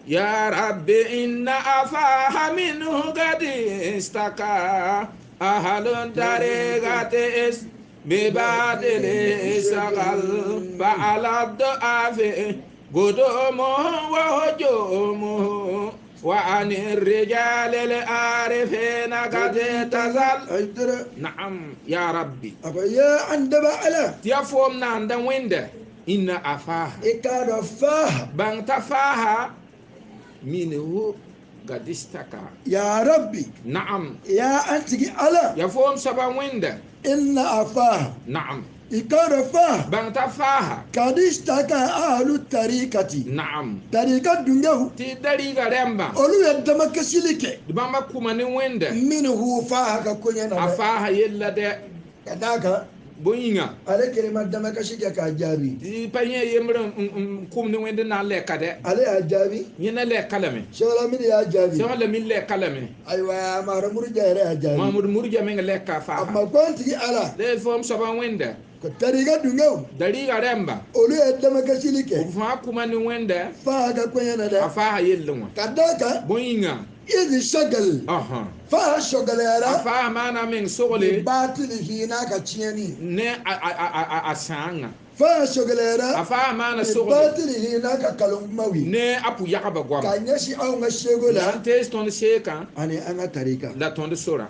Ya Rabbi inna afaha minhu gad istaka. أهل طريقة بباطل شغل فعلى الضعف قدومه وهجومه وعن الرجال العارفين قد تزل. نعم يا ربي. يا عندما على تيفهم عند ويند إن أفاها إكاد فاها بان تفاها منه قد اشتكى. يا ربي. نعم. يا أنتي على. يا فهم سبا ويند. إن أفاه. نعم. إكاد فاه. بان تفاها. قد اشتكى أهل الطريقة. نعم. طريقة دنيا. تي طريقة رمبا. أولو يدمك سلك. دبما كوماني ويند. منه فاها كونينا. أفاها يلا ده. كذاك. Boyinga. Ale kelen ma damakasi kɛ k'a jaabi. Ti pa yẽ yembr n kʋm ne wẽnd na n lɛka dɛ. Ale y'a jaabi. Yẽ na lɛka lame. Sɛk Lamini y'a jaabi. Sɛk Lamini lɛka lame. Ayiwa Mahamud Murja yɛrɛ y'a jaabi. Mahamud Murja meng lɛka faa. A ma ko an tigi Ala. Le fo m soaba wẽnda. Ko tariga dungew. Dariga rẽmba. Olu ye damakasili kɛ. B fãa kʋma ne wẽnda. Faa ka koɲɛ na dɛ. A faa yellẽ wã. Ka d'a kan. Bõe-yĩnga. Izi shagal. Fa shagalera. Fa mana meng sogole. Batili hina ka tiɲɛni. Ne a sãanga. Fa shagalera. A fa mana sogole. Batili hina ka kalon kumaw ye. Ne a pu yagba goam. Ka ɲɛsin anw ka seko la. La n tees tõnd seekã. Ani an ka tarika. La tõnd sora.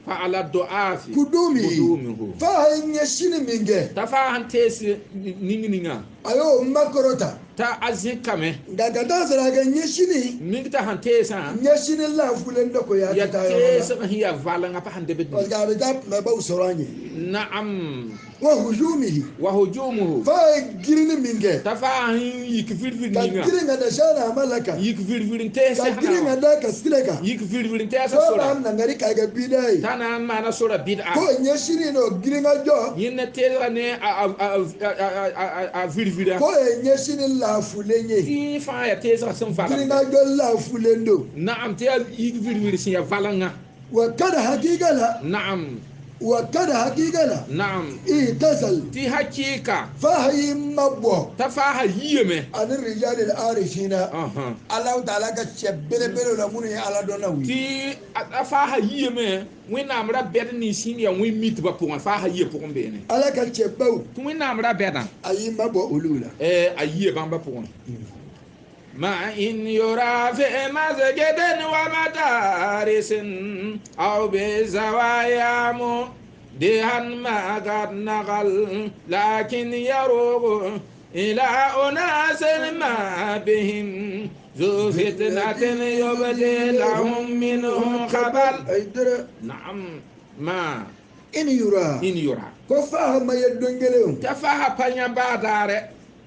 Fa ala doafi. Kudumi. Kudumihu. Fa ye ɲɛsini min kɛ. Ta fa sẽn tees ning ninga. A y'o makɔrɔ ta. Ta a zẽkame. Nka ka taa sɔrɔ a ka ɲɛsini. Mik t'a sẽn teesã. Ɲɛsini lafulen dɔ ko ya Ya tɛ taa yɔrɔ la. teesg sẽn yaa valengã pa sẽn debd. Parce que a bɛ taa kumabaw sɔrɔ an ye. Naam. Wa hujumihi. Wa hujumuhu. Fa ye girinni min kɛ. Ta fa sẽn yik vir-vir Ka ninga. girin ka da sɛna a ma la kan. Yik vir-vir n tees Ka girin ka da ka sira kan. Yik vir-vir n tees Fo b'a sora. nangari k'a kɛ bida ye. Ta na n maana sora bid'a. Ko ɲɛsini n'o girin ka jɔ. Yẽnd na teesga ne a vir-vira. Ko ye ɲɛsini lafulen ye. Tɩ fãa yaa teesg sẽn Girin valem. ka jɔ lafulen don. Naam tɩ yaa yik vir-vir sẽn yaa valengã. Wa kada hakika la. Naam. Wa kada hakika la. Naam. Ihtasal. Tɩ hakɩɩka. Fa y'i ma bɔ. T'a faa yiyame. Ani rijali arifina. Alahu taala ka cɛ belebelew la minnu ye Ala dɔnnaw ye. Tɩ a faa yiyame wẽnnaam ra bɛd nins sẽn yaa wẽn mitbã pʋgẽ faa yia pʋgẽ beene. Ala ka cɛbaw. Tɩ wẽnnaam ra bɛdã. A y'i ma bɔ olu la. A yia bãmba pʋgẽ. ما إن يرى في مسجد ومدارس أو بزوايا دهن ما قد نقل لكن يروق إلى أناس ما بهم ذو فتنة يبدي لهم منه خبل. نعم ما إن يرى. إن يرى. كفاها ما يدنجلهم. كفاها بنيا بعد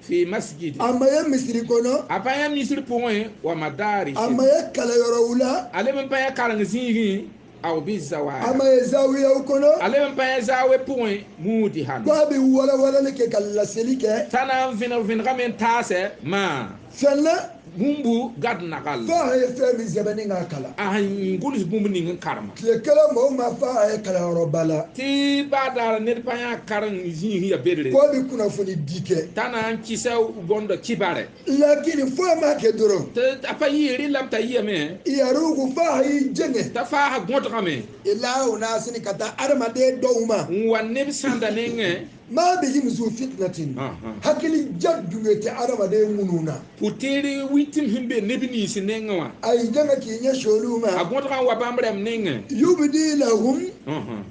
في مسجد. أما يا مصري كنا. أما يا مصري بوين ومدارس. أما يا كلا يرولا. ألم بيا كلام زيني. Aw bi zawaya Ama ye zawiyaw kɔnɔ. Ale n pa zawe point mudi han Ko a bɛ walawalali kɛ ka laseli kɛ. Tana vẽnegame n taasɛ maa Fɛn na. Bũmbu gad nagal Fa ye fɛn min sɛbɛnni k'a kalan. A n gʋls bũmb ning n karema. Tile kelen mɔgɔw ma fa ye kalanyɔrɔba la. Tɩ baa daar ned pa yã karen zĩig ya bedre. Ko a bɛ kunnafoni di kɛ. T'a na n kɩsa bõndo kibare. Lakini foyi ma kɛ dɔrɔn. Tɩ a pa yɩɩ rɩlame t'a yɩame. Yarugu fa y'i jɛngɛ. T'a faasa gõdgame. Ila o n'a sini ka taa adamaden dɔw ma. N wa neb sãnda nengẽ. Maa bɛ muso fitinatin. Hakili ja dunge tɛ adamaden minnu na. Pʋtẽer witim sẽn be neb nins nengẽ wã. A y'i jɛngɛ k'i ɲɛsin olu ma. A gõdgã n wa bãmb rɛm nengẽ. Yubidi lahum.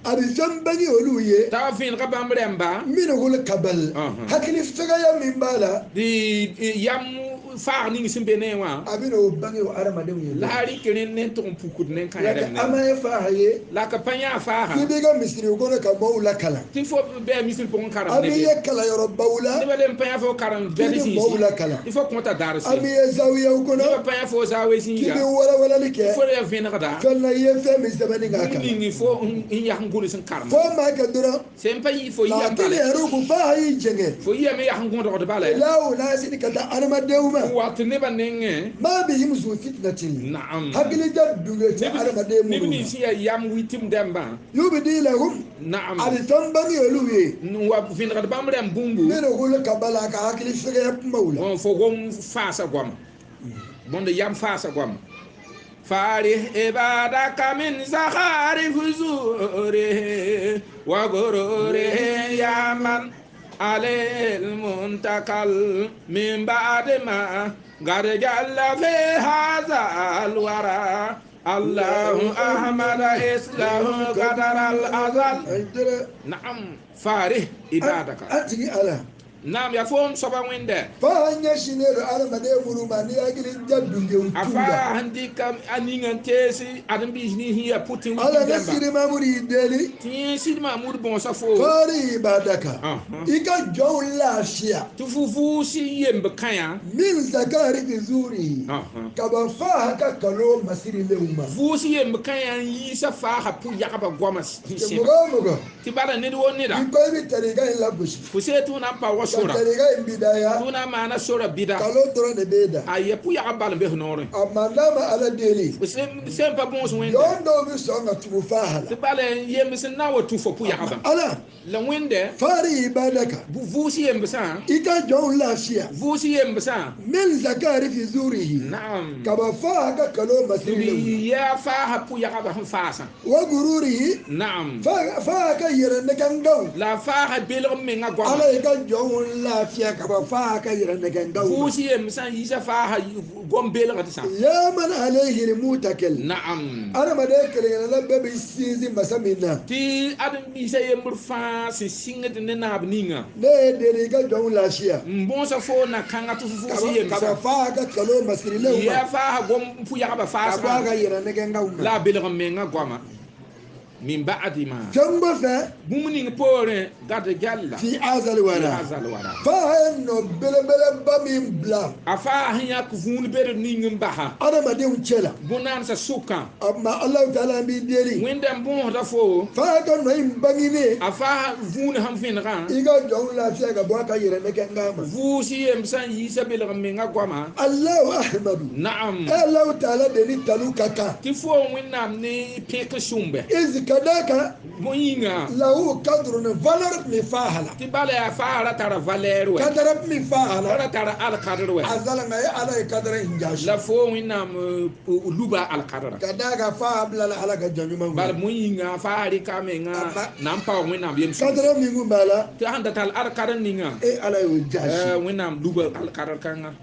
A bɛ fɛn bange olu ye. T'a vẽenega bãmb rɛmba. Minhul kabal. Hakili fɛgɛya min b'a la. Dɩ yam faag ning sẽn be ne wã. A bɛna o bange o adamadenw ye. La a rɩk rẽnd ne n tʋg n pukd ne n kã rɛm ne. Ama ye faaha ye. La ka pa yã faaga. K'i b'i ka misiri kɔnɔ ka mɔgɔw lakalan. Tɩ fo bɩ misiri pʋgẽ karem ne. A b'i ye kalanyɔrɔbaw la. Nebã le n pa yã fo karem bɛd K'i bɛ mɔgɔw lakalan. Tɩ fo kõta daar A b'i ye zawiyaw kɔnɔ. Nebã pa yã fo zawe K'i zĩiga. bɛ walawalali kɛ. Fo ya vẽnegda. Fɛn na i ye fɛn min sɛbɛnni k'a kalan. Ning fo n yak n gʋls n karem. Fo maa kɛ dɔrɔn. Sẽn pa yɩ fo yam Lakini bala. yarugu fa y'i jɛngɛ. Fo yame yak n gõdgd bala. Ila o n'a sini ka taa adamadenw ma. Wat nebã nengẽ. Maa bɛ muso fitinatin. Naam. Hakili ja dunge tɛ adamaden Neb minnu nins na. yaa yam witim dãmbã. Yubidi lahum. Naam. A bɛ fɛn bange olu ye. N wa vẽnegd bãmb rɛm bũmbu. Minhul kabala ka hakili fɛgɛya kumaw la. Fo gom faasa goama. Bõnd yam faasa goama. فارح عبادك من زخارف زوره وغروره يا من عليه المنتقل من بعد ما قد جل في هذا الورى الله أحمد إسلام قدر الأزل نعم فارح عبادك A tigi ala. Naam ya fo soaba wẽnda. Fa ɲɛsinnen don adamaden minnu ma ni hakili ja dungew A t'u la. faa sẽn dɩk a ninga n teese ãdem-biis nins sẽn yaa pʋtẽ Ala witim ne dãmba. Sidi Mamuru y'i deli. Tɩ yẽ Sɩd Mahmud bõosa fo. Fari ibadaka. I ka jɔnw lafiya. Tɩ fo vʋʋs yemb kãyã. Min zakari fi zuri. Ka ban fa ka kalo masirilenw ma. Vʋʋs yemb kãyã n yiisa faaga pʋ-yagba goamã sẽn Mɔgɔ o mɔgɔ. Tɩ bala ned wo neda. I ko i bɛ tarika in lagosi. Fo see tɩ f na n pa wa Ka sora. tarika in bidaya. Tɩ f na n maana sora bɩda. Kalo dɔrɔn de b'e da. A yɛ pʋ-yagb bal n be f noorẽ. A ma n'a ma ala deli. Sẽn pa bõos wẽnda. Jɔn dɔw bɛ sɔn ka tugu fa la. Tɩ bala yemb sẽn na n wa tũ fo pʋ-yagba. Ala. La wẽnde. Fari ibadaka. Vʋʋs yembsã. I ka jɔnw lafiya. Vʋʋs yembsã. Min zakari fi zurihi. Naam. Ka ban fa ka kalo masirilenw. Yaa faaga pʋ-yagba sẽn faasã. Wa gururihi. Naam. Fa ka yɛrɛ nɛgɛngaw. La faaga belg menga goama. Ala i ka jɔnw lafiya ka ban fa ka yɛrɛ nɛgɛngaw ma. Vʋʋs yembsã yiisa faaga gom belgd sã. Ya man alayhi mutakil. Naam. Adamaden kelenkelen bɛɛ bɛ sinsin masa min na. Tɩ ãdem-biisã yembr fãa sẽn sɩngd ne naab ninga. Ne ye deli i ka jɔnw lafiya. N bõosa fo na kãnga tɩ fo vʋʋs Ka ban yembsã. fa ka kalo masirilenw ma. Yaa faaga gom pʋ-yagba Ka bɔ a faasã. ka yɛrɛ nɛgɛngaw ma. La a belg n menga goama. Min ba'di ma. Fɛn kɔfɛ. Bũmb ning poorẽ gad galla. Fi azali wara. Azal wara. Fa ye nɔ belebeleba min bila. A faa sẽn yãk vũun bed ning n basa. Adamadenw cɛ la. Bõe-naandsã sʋkã. A ma Alahu taala n b'i deli. Wẽnda n bõosda fo. Fa ka nɔ in bangenen. A faa vũun sẽn vẽnegã. I ka jɔnw lafiya ka bɔ a ka yɛrɛ nɛgɛngan ma. Vʋʋs yembsã n yiisa belg n menga goama. Alahu ahmadu. Naam. Alahu taala de ni tanu ka kan. Tɩ fo Wẽnnaam ne pẽk sũmbe. Izi ka d'a kan. Bõe yĩnga. Lahu kadrun valeur min fa la. Tɩ bala yaa faara tara valeur wɛ. Kadara min fa la. Ra tara alkadr wɛ. A zala nka ye Ala ye kadara in jasi. La fo Wẽnnaam luba alkadra. Ka d'a kan fa bilala Ala ka jɔn ɲumanw. Bala bõe yĩnga faa rɩka menga na n paoog Wẽnnaam yem sũmbe. Kadara min kun b'a la. Tɩ sẽn da tall alkadr ninga. E Ala y'o jasi. Wẽnnaam luba alkadr kãnga.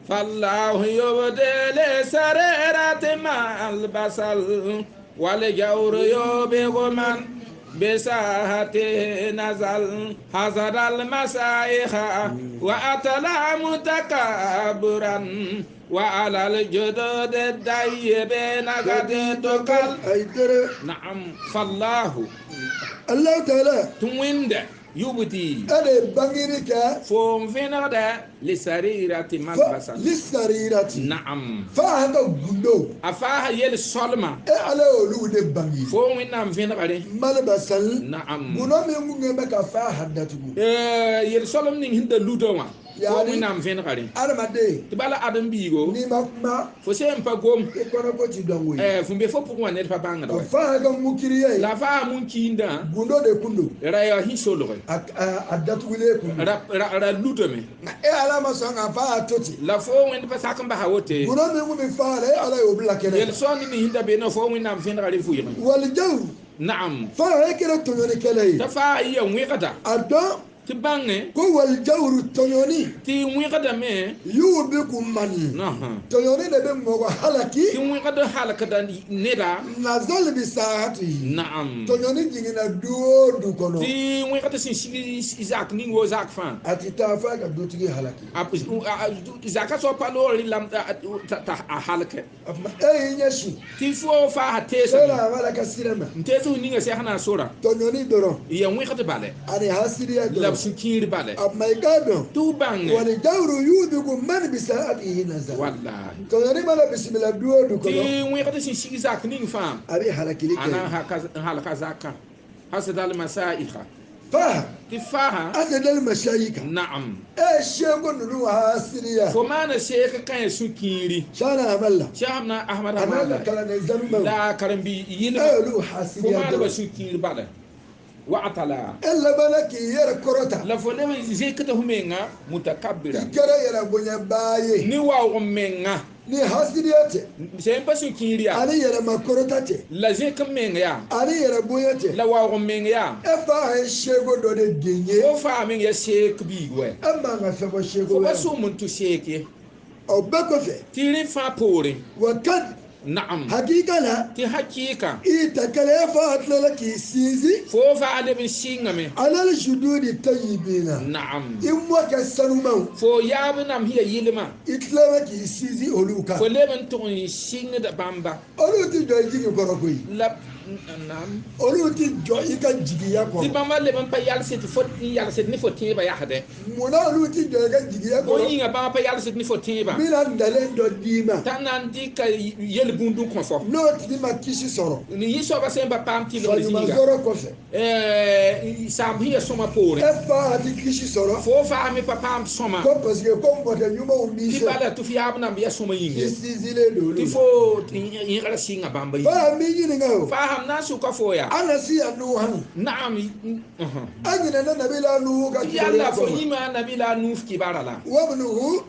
فالله يبدل سريرة مع البصل والجور يبغ من بساحته نزل حزر المسايخ وأتلى متكبرا وعلى الجدود الطيبين قد تقل. نعم فالله الله تعالى تويند Yubdi E de ye bangeri kɛ. Fo n vẽnegda lisarirati malbasa. Lisarirati. Naam. Fa ka gundo. A faa yel solma. E ala y'olu de bangi. Fo wẽnnaam vẽnegre. Malbasan. Naam. Gundo min kun bɛ ka fa datugu. Yel solem ning sẽn da luda wã. Fo wẽnnaam vẽnegre. Adamaden. Tɩ bala ãdem-biigo. N'i ma kuma. Fo sẽn pa gom. I kɔnɔ ko ti dɔn koyi. Fo be fo pʋgẽ wã ned pa bãngd wa. Fa ka mukiriya ye. La faa mun-kiindã. Gundo de kun don. Ra yaa sẽn solge. A datugulen kun don. Ra ludame. Nka e ala ma sɔn ka fa y'a to ten. La fo wẽnd pa sak n basa wote. Gundo min kun bɛ fa la e ala y'o bila kɛnɛ. Yel sõor ning sẽn da be na fo wẽnnaam vẽnegre vʋɩgẽ. Walijaw. Naam. Fa e kɛra tɔɲɔnikɛla ye. T'a faa ya wẽgda. A dɔn. Tɩ bãnge. Ko walijawuru tɔɲɔni. Tɩ wẽgdame. Y'u bɛ kun mani. Tɔɲɔni de bɛ mɔgɔ halaki. Tɩ wẽgd halkda neda. Nazali bi saati. Naam. Tɔɲɔni jiginna du o du kɔnɔ. Tɩ wẽgd sẽn sig zak ning wo zak fãa. A ti taa f'a ka dutigi halaki. Zaka soab pa loore lam t'a a halke. A kuma e y'i ɲɛsin. Tɩ fo faa teesame. E la a b'a la ka sira ma. N tees ninga sɛg na sora. Tɔɲɔni dɔrɔn. Ya wẽgd bale. Ani hasiriya dɔrɔn. La sũ-kiir bale. A ma i k'a dɔn. Tɩ bãnge. Walijawuru yuubiku man bisaatihi nazal. Wallahi. Tɔɲɔni mana bisimila du o du kɔnɔ. Tɩ wẽgd sẽn sig zak ning fãa. A bɛ halakili kɛ. A na n halka zakã. Hasdal masaika. Faha. Tɩ faaha. Hasdal masayika. Naam. E seko ninnu hasiriya. Fo maana seek kã sũ-kiiri. Shana Amalla. Shana Ahmad A n'a Amalla. ka kalanden sanumaw. La karen-bi yɩlma. E y'olu Fo hasiriya maana ba dɔrɔn. sũ-kiir bala. Wa atala. E labanna k'i yɛrɛ kɔrɔta. La fo leb n zẽkd f menga mutakabbira. I kɛra yɛrɛ bonyabaa ye. Ne waoog n menga. Ni hasiriya tɛ. Sẽn pa sũ-kiir yaa. Ani yɛrɛma kɔrɔta tɛ. La zẽk n meng yaa. Ani yɛrɛ bonya tɛ. La waoog n meng yaa. E fa ye seko dɔ de den ye. Fo faa meng ya seek biig wɛ. E man ka fɛn fɔ seko Fo pa wɛrɛ ma. sʋm n tʋ seek ye. O bɛɛ kɔfɛ. Tɩ rẽ fãa poorẽ. Wa kan. Naam. Hakika la. Tɩ hakɩɩka. I ta kɛlɛ e fa tilala k'i sinsin. Fo faa leb n sɩngame. Alal sududi tayyibina. Naam. I mɔkɛ sanumaw. Fo yaab nam sẽn ya yɩlmã. I tilala k'i sinsin olu kan. Fo leb n tʋg n sɩngd bãmba. Olu ti jɔ i jigi kɔrɔ koyi. La naam. Olu ti jɔ i ka jigiya Tɩ kɔrɔ. bãmba leb n pa yalsd tɩ fo n yalsd ne fo tẽebã yasdẽ. Munna olu ti jɔ i ka jigiya Bõe kɔrɔ. yĩnga bãmba pa yalsd ne fo tẽebã. N bɛna ntalen dɔ d'i ma. T'a na n dɩka yel-bũnd n kõ fo. N'o tigi ma kisi sɔrɔ. Ne yẽ soabã sẽn pa paam tɩlgd Fa ɲuman zĩiga. sɔrɔ kɔfɛ. Saam sẽn ya sõma poorẽ. E fa ti kisi sɔrɔ. Fo faa me pa paam sõma. Ko parce que ko mɔkɛ ɲumanw b'i Tɩ fɛ. bala tɩ f yaab namb ya sõma I yĩnge. sinsinlen don olu Tɩ la. fo yẽgra sɩnga bãmba yĩnga. Fa n b'i ɲininka o. Faa sãm na n sʋka fo yaa. An na si yan Nuhu. Naam. An ɲinɛna Nabila Nuhu ka kibaruya Yalla fo kɔ. yĩma Nabila Nuh kibara la. Wa Nuhu.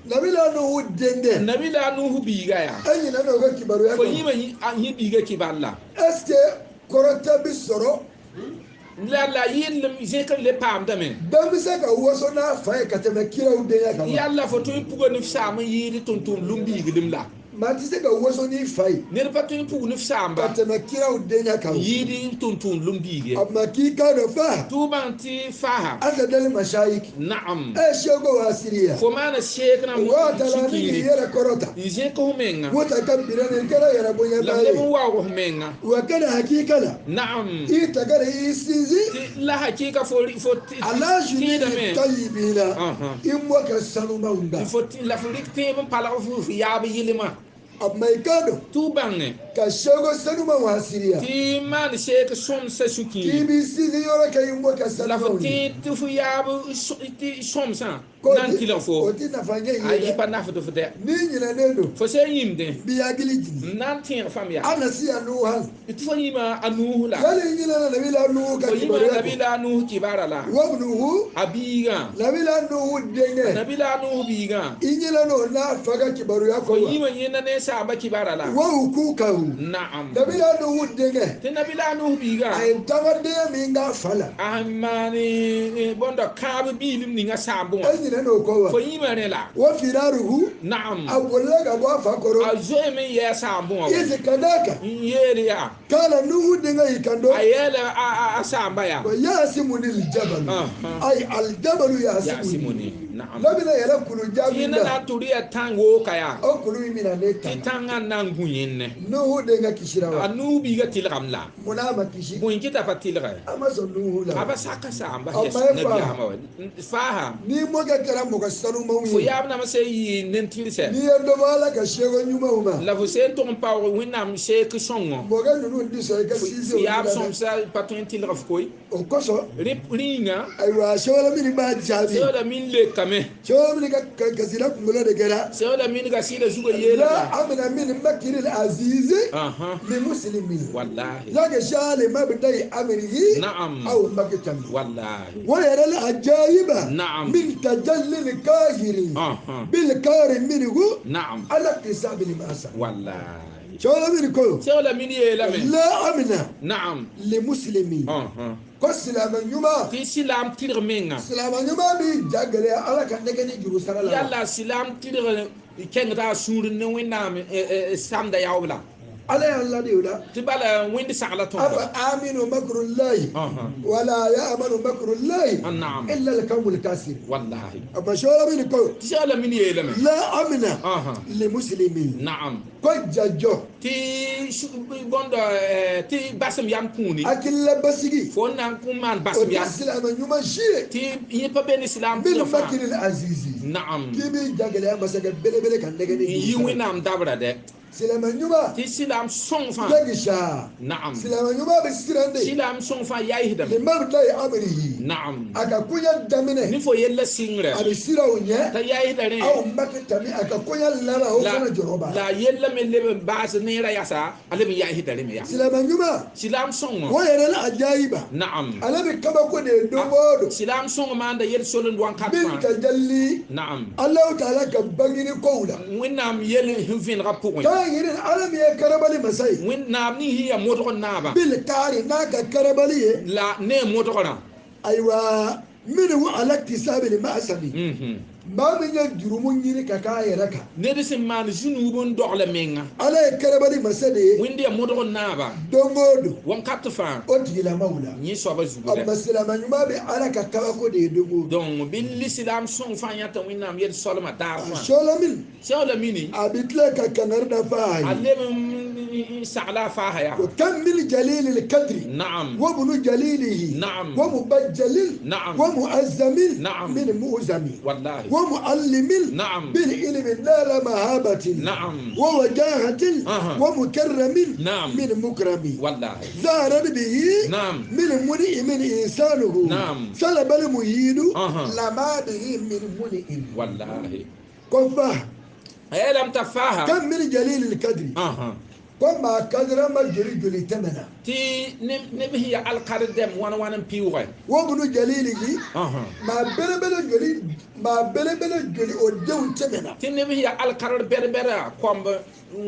Nabila Nuhu denkɛ. Nabila Nuh biiga yaa. An ɲinɛna o ka kibaruya Fo kɔ. yĩma yẽ biiga kibar la. Est ce que kɔrɔta bi sɔrɔ. La yɩllem zẽk n le paamdame. Bɛɛ bɛ se ka waso n'a fa ye ka tɛmɛ kiraw denya kan wa. Yalla fo tõe n puga ne f saam n yɩɩd tʋm-tʋmdlem biigdem la. Maa ti se ka waso n'i fa ye. Ned pa tõe n pug ne f saamba. Ka tɛmɛ kiraw denya kan. N yɩɩd tʋm-tʋmdlem biig ye. A ma k'i k'a dɔn fa. Tɩ bãng tɩ faaha. Asa dali masayiki. Naam. E seko wa siriya. Fo maana seek na Wa tala ni k'i sũ-kiiri. yɛrɛ kɔrɔta. N zẽk f menga. Wota ka bira ni kɛra yɛrɛ La bonyaba f leb ye. n waoog f menga. Wa kana hakika la. Naam. I ta kɛra i sinsin. Tɩ la hakɩɩka fo Ala tẽedame. juni tayyibina. I mɔkɛ sanumaw da. Fo la fo rɩk tẽeb n palg f yaab yɩlmã. A ma i k'a dɔn. Tɩ bãnge. Ka seko sanumaw hasiriya. Tɩ maan seek sõmsã K'i sũ-kiiri. b'i sinsin yɔrɔ kɛ i mɔkɛ La fo sanumaw ye. tẽ tɩ fo yaab tɩ sõmsã K'o na n ti tɩlg o fo. ti nafa ɲɛ A i ye yɩ dɛ. pa nafd f dɛ. N'i ɲinɛnen don. Fo sẽn yĩmdẽ. N b'i hakili jigin. N na n tẽeg fãmb yaa. An na si yan Nuhu hali. Tɩ fo yĩma a nuus la. Yali i ɲinɛna Nabila Nuhu ka Fo yĩma kibaruya kɔ. Nabila Nuh kibara la. Wa Nuhu. A biigã. Nabila Nuhu denkɛ. Nabila Nuh biigã. I ɲinɛna o n'a fa ka kibaruya Fo kɔ wa. yĩma yẽnda ne saamba kibara la. Wa u k'u ka o. Naam. Nabila Nuhu denkɛ. Tɩ Nabila Nuh biigã. A ye dangadenya min k'a fa la. A sẽn maane bõnda kãab biilem ninga saambẽ E wã. ɲinɛna o kɔ wa. Fo yĩma rẽ la. Wa firaruhu. Naam. A bolila ka bɔ a fa kɔrɔ. A zoeeme n yɛɛ saambẽ wã wa. Isi ka d'a kan. N yeel yaa. Kala Nuhu denkɛ y'i kan A don. yɛɛla a saamba yaa. Wa yasimu ni aljabalu. Ayi aljabalu yasimuni. Yasimuni. Na'am. N'a bɛna yɛlɛ kulu jaabi Yẽnda na na n tʋd yaa tãng wooka yaa o kulu in bɛna ne tɩ tanga tãngã n na n gũ yẽnne Nuhu den ka kisira a wa nuug biiga tɩlgame la munna a ma kisi bõe n kɩta pa tɩlga a ma sɔn Nuhu la a pa saka saamba A ma ye nabiyaamã wa faaha n'i mɔkɛ kɛra mɔgɔ sanumanw fo ye yaab name sẽn yɩ nen-tɩrsɛ n'i ye dɔ bɔ Ala ka seko ɲumanw ma la fo sẽn tʋg n paoog wẽnnaam seek sõngo mɔkɛ ninnu ti sɔn i ka sinsin fo olu yaab la dɛ sõmsa pa tõe n tɩlg f koe o kosɔn rẽ rĩnga ayiwa sɛwɛlɛ min b'a jaabi sẽola min lekame sɛwɛlɛ min ka kasira kunkolo de kɛra sẽola min ka sɩɩda zugã la yeelame amina min makiri azizi aha li muslimin wallahi laki shali mabdai amrihi na'am aw makitami wallahi wa yara al ajaiba na'am min tajalli al kahiri aha bil kari minhu na'am ala iktisabi al masa wallahi sɛwɛlɛ min ko sẽola min yeelame la amina na'am li muslimin aha ko silamɛ ɲuman tɩ silaam tɩrg menga silamɛ ɲuman b'i ja gɛlɛya Ala ka nɛgɛ ni juru sara la yala silaam tɩrg kẽngda a sũur ne wẽnnaam samda yaoob la Ala y'an ladi o la tɩ bala wẽnd sagla tõndo afa aminu makrullahi aha wala ya'manu makrullahi na'am illa al-qawmul kasir wallahi a sɛwɛlɛ min ko tɩ sẽola min yeelame la amina aha li muslimin na'am ko jajɔ tɩ bõnd tɩ basem yam kũuni hakilila basigi fo n na n kõ maan o basem tɛ yam silamɛ ɲuman si ye tɩ yẽ pa be ne silaam min tɩrg fãa makiril azizi na'am k'i b'i ja gɛlɛya masakɛ belebele ka nɛgɛ ni n yi juru sara wẽnnaam dabra dɛ silamɛ ɲuman tɩ silaam sõng fãa laki sa na'am silamɛ ɲuman bɛ siran de silaam sõng fãa yaisdame limabdayi amrihi na'am a ka koɲa daminɛ ne fo yella sɩngrɛ a bɛ siran o ɲɛ t'a yaisda rẽ aw makitami a ka koɲa laban o fana jɔrɔ b'a la la yella me leb n baas neerã yasa a leb n yaisda rẽ me yaa silamɛ ɲuman silaam sõngõ o yɛrɛ la ajayiba na'am ale bɛ kabako de ye don o don silaam sõng maanda yel solend wãnkat min fãa tajalli na'am Alahu taala ka bangini kow la wẽnnaam yel sẽn vẽnegã pʋgẽ k'a yiri Ala min ye karabali masa ye wẽnnaam ning sẽn yaa modg naabã bil kaari n'a ka karabali ye la ne modgrã ayiwa minnu ala tisabi ni maasami maa min ye jurumu ɲini ka k'a yɛrɛ kan ned sẽn maan zũnuub n dogla menga Ala ye karabali masa de ye wẽnd yaa modg naaba don o don wãnkat fãa o tigilamaw la yẽ soaba zugu a ma silamɛ ɲuman bɛ Ala ka kabako de ye don o don donc bɩ lislaam sõng fãa yãta wẽnnaam yel solma daar a fãa sɔla min sẽola mini a bɛ tila ka kangari da f'a a ye leb n sagla a faasa yaa o kam min jalili kadiri na'am wa bunu jalilihi na'am wa mubajjalil na'am wa mu'azzamin na'am min mu'zami wallahi wa mu'allimin na'am bil ilmi nala mahabatin na'am wa wajahatin Aha. wa mukarramin na'am min mukrami wallahi ظهر به na'am من منئ من إنسانه نعم. سلب المهين Aha. لما به من منئ wallahi كفه lam ta faaha كم من جليل القدر aha كما قدر ما جري جلي تمنا tɩ neb sẽn yaa alkar dɛm wãn wãn n pɩʋʋgɛ وابن جليله aha ما بل بل جلي ما بل بل جلي ودو تمنا tɩ neb sẽn yaa alkar bɛd-bɛda kõmb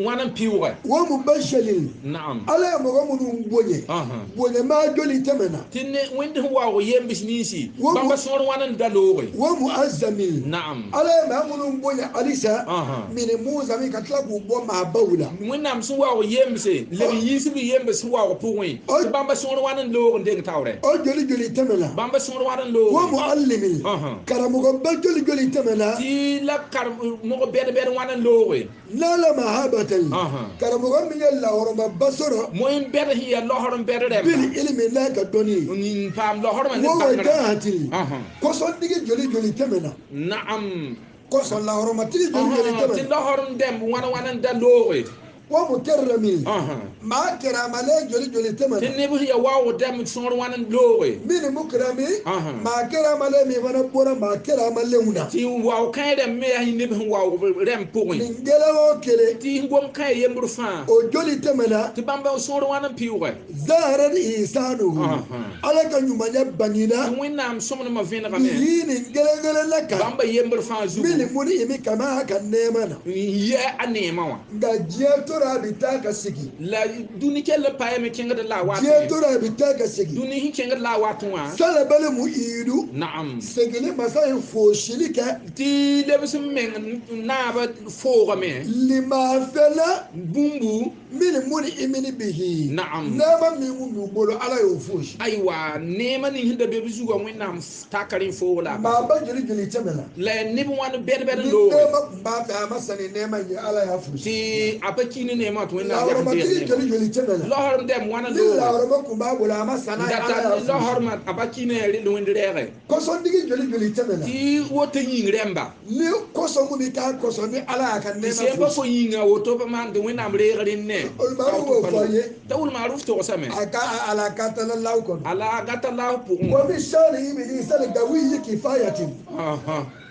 wãn n pɩʋʋgɛ ومبشل na'am على مغمن بوني aha بوني ما جلي تمنا tɩ wẽnd sẽn waoog yembs ninsi Wa- bãmba sõor wãn n da looge ومؤزم na'am على ما من بوني أليسا aha من موزم كتلقوا بوما بولا wẽnnaam sẽn waoog yembse leb n yiis b yembs sẽn waoog pʋgẽ tɩ bãmba sõor wãn n loog n deng taoorɛ او جلي جلي تمنا bãmba sõor wãn n looge ومعلم aha karamɔgɔba joli joli tɛmɛna tɩ la kar-mog bɛd-bɛd wãn n looge n'ala mahabatan aha karamɔgɔ min ye lahɔrɔmaba sɔrɔ moẽ bɛd sẽn yaa losr n bɛd bil rɛmba ilimi n'a ka dɔnni n paam losrmã ne wo bãngrã wajahatin aha kɔsɔntigi joli joli tɛmɛna na'am kɔsɔn lahɔrɔmatigi joli joli tɩ tɛmɛna losr n dɛmb wãn wãn n da looge wa mukarramin aha maa kɛrɛmalen joli joli tɩ tɛmɛna neb sẽn yaa waoog dɛmb sõor wãn n looge min mukarami aha maa kɛrɛmalen min fana bɔra maa kɛrɛmalenw na tɩ waoog kãe rɛmb me yaa neb sẽn waoog rɛmb pʋgẽ nin gɛlɛn o kelen tɩ n gom kãe yembr fãa o joli tɛmɛna tɩ bãmba sõor wãn n pɩʋʋgɛ zahara isanuhu Aha. ala ka ɲumanya bangina tɩ wẽnnaam sõmdmã vẽnegame bihi nin gɛlɛn gɛlɛn la kan bãmba yembr fãa zugu min muni imi kama ka nɛɛma na n yɛ a neemã wã nka diɲɛ tora a bɛ taa ka segin. La dũni kell n pa yame kẽngd la a waat. Diɲɛ tora a bɛ taa ka segin. Dũni sẽn kẽngd la a waat wã. Salabali mu iidu. Naam. Segili masa ye foosili kɛ. Tɩ lebs n meng naabã foogame. Limafɛla. Bũmbu. Min muni imini bihi. Naam. Nɛɛma min b'u bolo Ala y'o foosi. Ayiwa nɛɛma ning sẽn da be b zugã Wẽnnaam taka rẽ foog la. Maa ba joli joli tɛmɛ la. La neb wãn bɛd-bɛd n Ni loogre. nɛɛma tun b'a fɛ a ma san ni nɛɛma in ye Ala y'a foosi. Tɩ a pa ki ne neemã tɩ Wẽnnaam yak n Lahɔrɔmatigi deeg joli joli tɛmɛ la. laosrem dɛm wãn n Ni loogre. lahɔrɔma kun b'a bolo a ma san n'a ye Ala Data y'a foosi. laosremã a pa ki ne rel wẽnd rɛɛgɛ. Kɔsɔndigi joli joli tɛmɛ la. Tɩ woto yĩng rɛmba. Ni kɔsɔn mun bɛ k'a kɔsɔn ni Ala y'a ka Tɩ nɛɛma sẽn pa foosi. fo yĩnga woto pa maan tɩ Wẽnnaam reeg rẽnd ne. Olumaru b'o fɔ an ye. T'a wʋlmaaruf togsame. A ka ala ka tala law kɔnɔ. Ala gata laos pʋgẽ. Wa min sha'nihi bi insani gawiyyi kifayatin.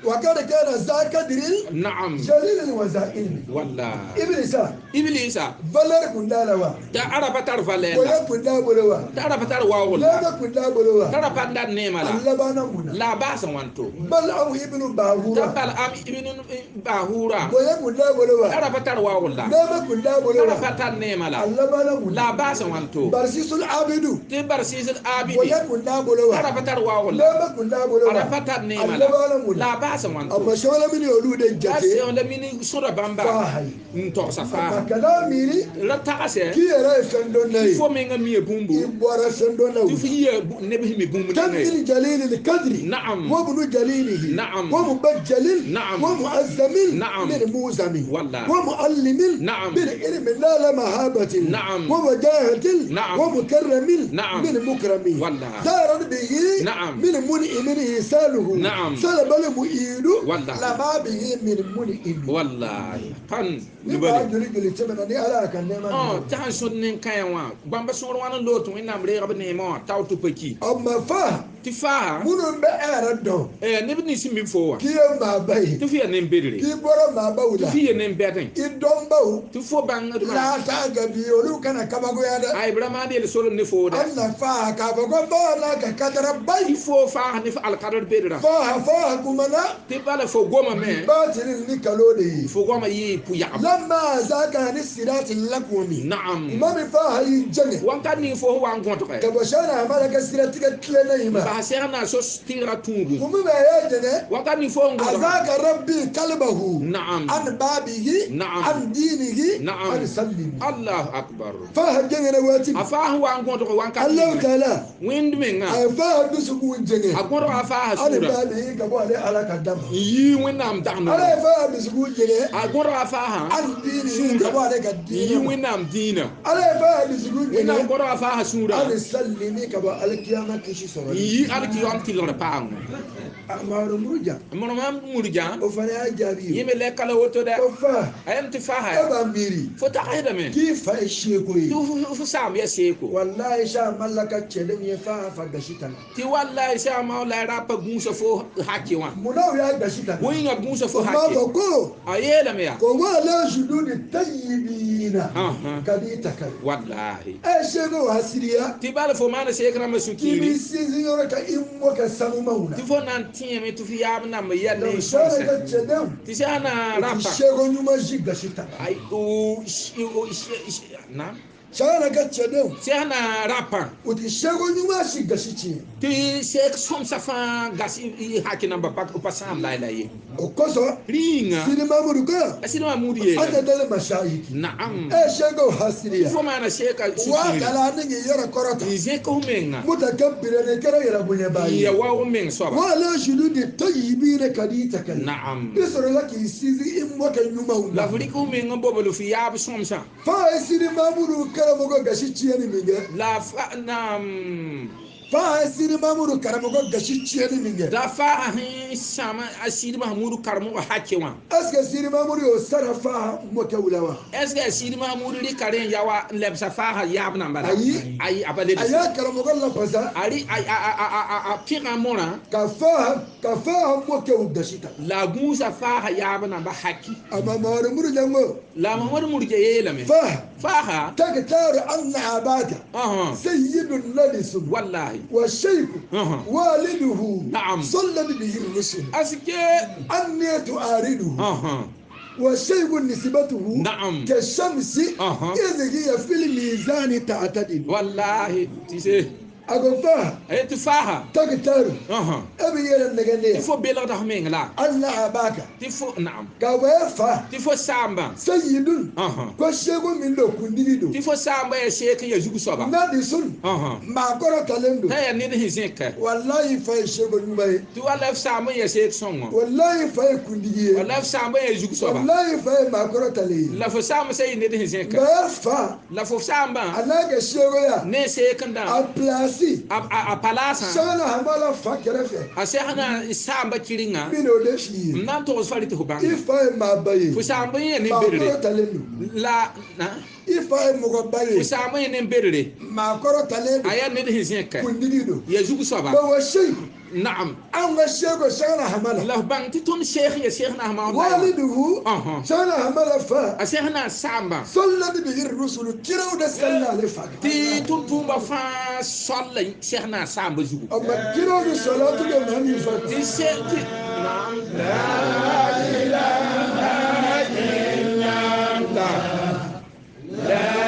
Wa kad kana za kadrin. Naam. Jalilin wa za ilmi. Wallahi. Ibilisa. Ibilisa. Valeur kun t'a la wa. T'a araba tar valeur la. Bonya kun t'a bolo wa. T'a araba tar waoogl la. Nɛɛma kun t'a bolo wa. T'a ra pa n dat neemã la. A labanna mun na. La a baasã wãnto. Balamu ibnu T'a Bahura. Bal'am ibn Bahura. Bonya kun t'a bolo wa. T'a ra pa tar waoogl la. Nɛɛma kun t'a bolo T'a wa. ra pa tar neemã la. A labanna mun La na. a baasã wãnto. Barsisul abidu. Tɩ Barsɩsl Abidi. Bonya kun t'a bolo wa. T'a ra pa tar waoogl la. Nɛɛma kun t'a bolo A wa. ra pa tar A neemã la. labanna mun La na. a baasã wãnto. A ma sɛbɛn min y'olu de La jate. sẽn la mini sõda bãmba F'a hayi. n togsa A faa. kana miiri. La tagsɛ. K'i yɛrɛ ye fɛn dɔnna ye. Fo menga mi bũmbu. I bɔra fɛn dɔnnaw Tɩ fo yia neb sẽn mi bũmb كم nengẽ. من جليل القدر. نعم. وابن جليله. نعم. ومبجل. نعم. ومعزم. نعم. من موزم. والله. ومعلم. نعم. بالعلم لا لمهابة. نعم. ووجاهة. نعم. ومكرم. نعم. من مكرم. والله. دار به. نعم. من منئم إيساله. نعم. سلب المؤيد. والله. لما به من منئم. Wallahi pan Ni ba joli joli tɛmɛna ni Ala y'a ka nɛɛma tɩ minɛ. sãn sõd nin-kãyã wã bãmba sõor wãn n loog tɩ Wẽnnaam reeg b neemã wã tao tɩ pa ki. O ma fa. Tɩ faa. Minnu bɛ e yɛrɛ dɔn. Neb nins n mi fo wã. K'i ye maaba ye. Tɩ fo yaa nen-bedre. K'i bɔra maabaw Tɩ la. fo ya nen-bɛdẽ. I dɔnbaw. Tɩ fo bãngdmã. La t'a gabi olu kana kabakoya dɛ. Ay brama d yel solem ne foo dɛ. An na fa k'a fɔ ko fa n'a ka kadara ba Tɩ ye. fo faas ne f alkadr bedrã. Fa fa kumana. Tɩ bala fo goma me. Ba tiri ni kalo de ye. Fo goma yɩ pʋ-yagb. Lamma zaka ni sirati lakomi. Naam. Maa min fa y'i jɛngɛ. Wãn-kat ning fo sẽn wa n gõtgɛ. Ka bɔ sɛbɛn a ma la ka siratigɛ tilenna in ma. Bas sɛgna so tɩgra tũubu. Kun min bɛ a y'a jɛngɛ. Wãn-kat ning fo n gõtga. Azaka rabbi kalbahu. Naam. An babihi. Naam. An dinihi. Naam. An sallimi. Allahu akbar. Fa jɛngɛnna waati A min. faas wa n gõtg wãn-kat Alahu ninga. taala. Wẽnd menga. A ye fa dusukun jɛngɛ. A gõdga a faasa An sũurã. babihi ka bɔ ale Ala ka da ma. N yii Wẽnnaam dag Ala ye noorã. fa dusukun jɛngɛ. A gõdga a faasã. An dinihi ka bɔ ale ka N yii diinɛ ma. Wẽnnaam dĩinã. Ala ye fa dusukun Wẽnnaam jɛngɛ. gõdga a faasã sũurã. An sallimi ka bɔ alikiyama kisi N sɔrɔli. yii alkiyom tɩlgr paango. Mamadu Muruja. Mamadu Muruja. O fana y'a jaabi ye. Yẽ me lɛ kala woto dɛ. Ko fa. A yem tɩ faasa. E b'a miiri. Fo tagsdame. K'i fa ye seko ye. Tɩ fo saam ya seeko. Walayi sa mala ka cɛdenw ye fa fa gasi ta la. Tɩ wallahi saama la ra pa gũusa fo haki wã. Munna u y'a gasi ta la. Wẽnga gũusa fo O b'a haki. fɔ ko. A yeelame yaa. Ko wala suduni tayyibina. Ka di ta ka ye. Wallahi. Ɛ seko hasiriya. Tɩ bala fo maana seek rãmbã K'i b'i sũ-kiiri. sinsin yɔrɔ kan i mɔ kɛ sanumaw la. Tɩ fo na n tẽeme tɩ fo yaab namba ya ne Donc sani ka cɛdenw. Tɩ sã na O ti rapa. seko ɲuman si gasi ta la. Ay o na. Sani ka cɛdenw. Sã na rapa. O ti seko ɲuman si gasi tiɲɛ. Tɩ seek sõmsã fãa gas y haki namba pa sãam laay-la ye. O kosɔn. Rĩnga. Sidi Mamudu ko. A sɩd Mamudu An yeelame. tɛ dali masayiki. Naam. Ɛ seko hasiriya. Fo maana seeka Wa sũ-kiiri. kala ni k'i yɛrɛ kɔrɔta. N zẽk f menga. Mutakabbiran i kɛra yɛrɛ bonyaba N ye. ya waoog meng soaba. Wala sududi tayyibina ka di ta ka ye. Naam. I sɔrɔla k'i sinsin i mɔkɛ ɲumanw La la. f rɩk f meng n bobl f yaab sõmsã. Fa ye Sidi Mamudu karamɔgɔ gasi tiɲɛni min kɛ. La fa naam. Fa ye Sidi Mamudu karamɔgɔ gasi tiɲɛni min kɛ. La faa sẽn sãama a Sɩd Mahmudu karemgã hake wã. Est ce que Sidi Mamudu y'o sara fa mɔkɛw la wa? Est ce que Sɩd Mahmudu rɩka rẽ n ya wa n lebsa faasã yaab namba la? Ayi. Ayi, a pa A lebs. y'a karamɔgɔ lafasa. A rɩ a pɩgã mõrã. Ka fa mɔkɛw gasi ta. La a gũusa faasã yaab namba haki. A ma Mamadu Muruja n ko. La Mamadu Muruja yeelame. Fa. Faasã. Takitaru anna abaka. Sayyidun ladisun. Wallahi. Wa shayku. Waliduhu. Naam. Sallat bihi rusul. Aske. Anni tu'ariduhu. وشيء نسبته نعم كالشمس إذ هي في الميزان تعتدل والله تيسي أقول أي تفاها تقتر أبي يلا نغني تفو بيلا تحمين لا الله أباك تفو نعم كوافا تفو سامبا سيد كشيء من لو كنديدو تفو سامبا يا شيخ يا جوجو سبا نادسون ما كرة تلندو هيا نيد هزيك والله فاي شيء من تو الله سامبا يا شيخ سونغ والله فاي كندي والله سامبا يا جوجو سبا والله فاي ما كرة تلي لا فو سامبا سي نيد هزيك كوافا لا فو سامبا الله كشيء يا نسيك ندا أبلاسي a palasa sɛgɛnna hamala fa kɛrɛfɛ a sɛgɛnna samba kiringa min o de f'i ye n tɔgɔ fali tɛ ban i fa ye maaba ye fo samba ye nin berere maakɔrɔ talen don la na i fa ye mɔgɔba ye fo samba ye nin berere maakɔrɔ talen don a y'a ne de hinsɛn kɛ kuntigi don yazugu saba wa seyiku نعم أنا الشيخ شيخنا حمالة لا بان تون شيخ يا شيخنا حمالة والده شيخنا حمالة فا شيخنا سامبا صلى به الرسل كيرو دسلنا عليه فا تي تون تون بفا صلى شيخنا سامبا زوجو أما كيرو صلاة الإمام فا تي شيخ نعم لا إله إلا الله لا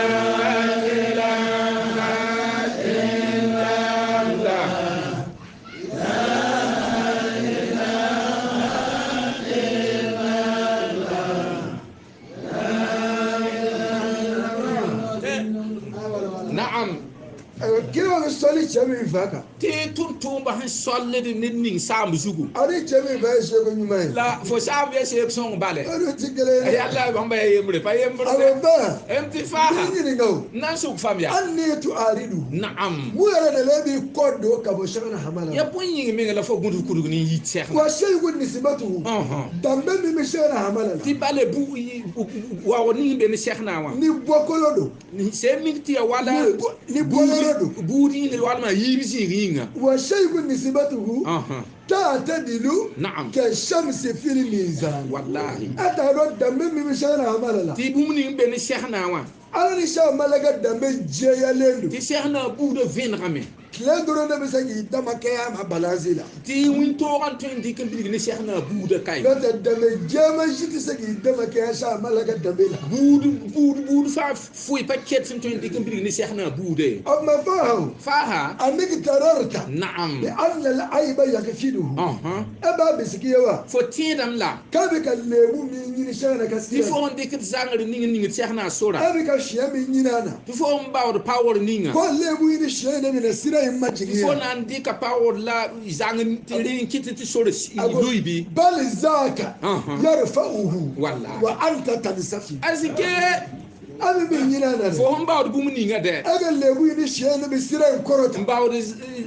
Sɔli cɛ min fa kan. Te tun tun ba han sɔli de ni nin saamu zugu. Ani cɛ min fa ye seko ɲuman ye. La fo saamu ye seko sɔn ba lɛ. O de ti kelen ye. Yala ban bɛ ye pa ye mure. Awɔ ba. N ti fa. N ɲininka o. N'an sɔn faamuya. Hali ni tu aridu. Naam. Mun yɛrɛ de la e b'i kɔ don ka bɔ sɛgɛnna hama la. Ya bɔ ɲini min la fo gundu kurugu ni yi cɛ. Wa seyiku nisibatu. Danbe min bɛ sɛgɛnna hama la. Ti b'ale bu wa o ni bɛ ni sɛgɛnna wa. Ni bɔkolo don. Ni se min ti ya wala. Ni bɔyɔrɔ don. Buri ni walima yibisi ringa. Wa seyiku nisibatuhu. Ta'tadilu. Naam. Ka shamsi fil mizan. Wallahi. A t'a dɔn danbe min bɛ sɛgɛnna hama la. Ti bumuni bɛ ni sɛgɛnna wa. Ala ni sɛgɛn malaka danbe jɛyalen don. Ti sɛgɛnna bu de vɛnrame. Tile dɔrɔn de bɛ se k'i dama kɛ a ma balansi la. Ti wintɔɔrɔ tun di kan biligi ni sɛgɛnna bu de ka ɲi. N'o tɛ danbe jɛman si tɛ se k'i dama kɛ sɛgɛn malaka danbe la. Buudu fa foyi pa kɛ tun di kan biligi ni sɛgɛnna bu de. O ma faha. Faha. A mi tararta. Naam. Bi anna al-ayba yakfiduhu. E b'a bisigi ye wa. Fo tiɲɛ la. K'a bɛ ka lebu min ɲini sɛgɛnna ka sira. Ti fo n dikit zangari ninga ninga sɛgɛnna sora. E bɛ ka siɲɛ min ɲini a na. Ti fo n bawr power ninga. Ko lebu ɲini siɲɛ de bɛ na sira in ma jigin ye. Fo n'an di ka power la zangari tiri kiti ti sora luibi. Bal zaka. Yarfa'uhu. Wallahi. Wa anta tansafi. Azike. A bɛ min ɲini a na dɛ. Fo n bawr bumu ninga dɛ. E ka lebu ɲini siɲɛ de bɛ sira in kɔrɔta. N bawr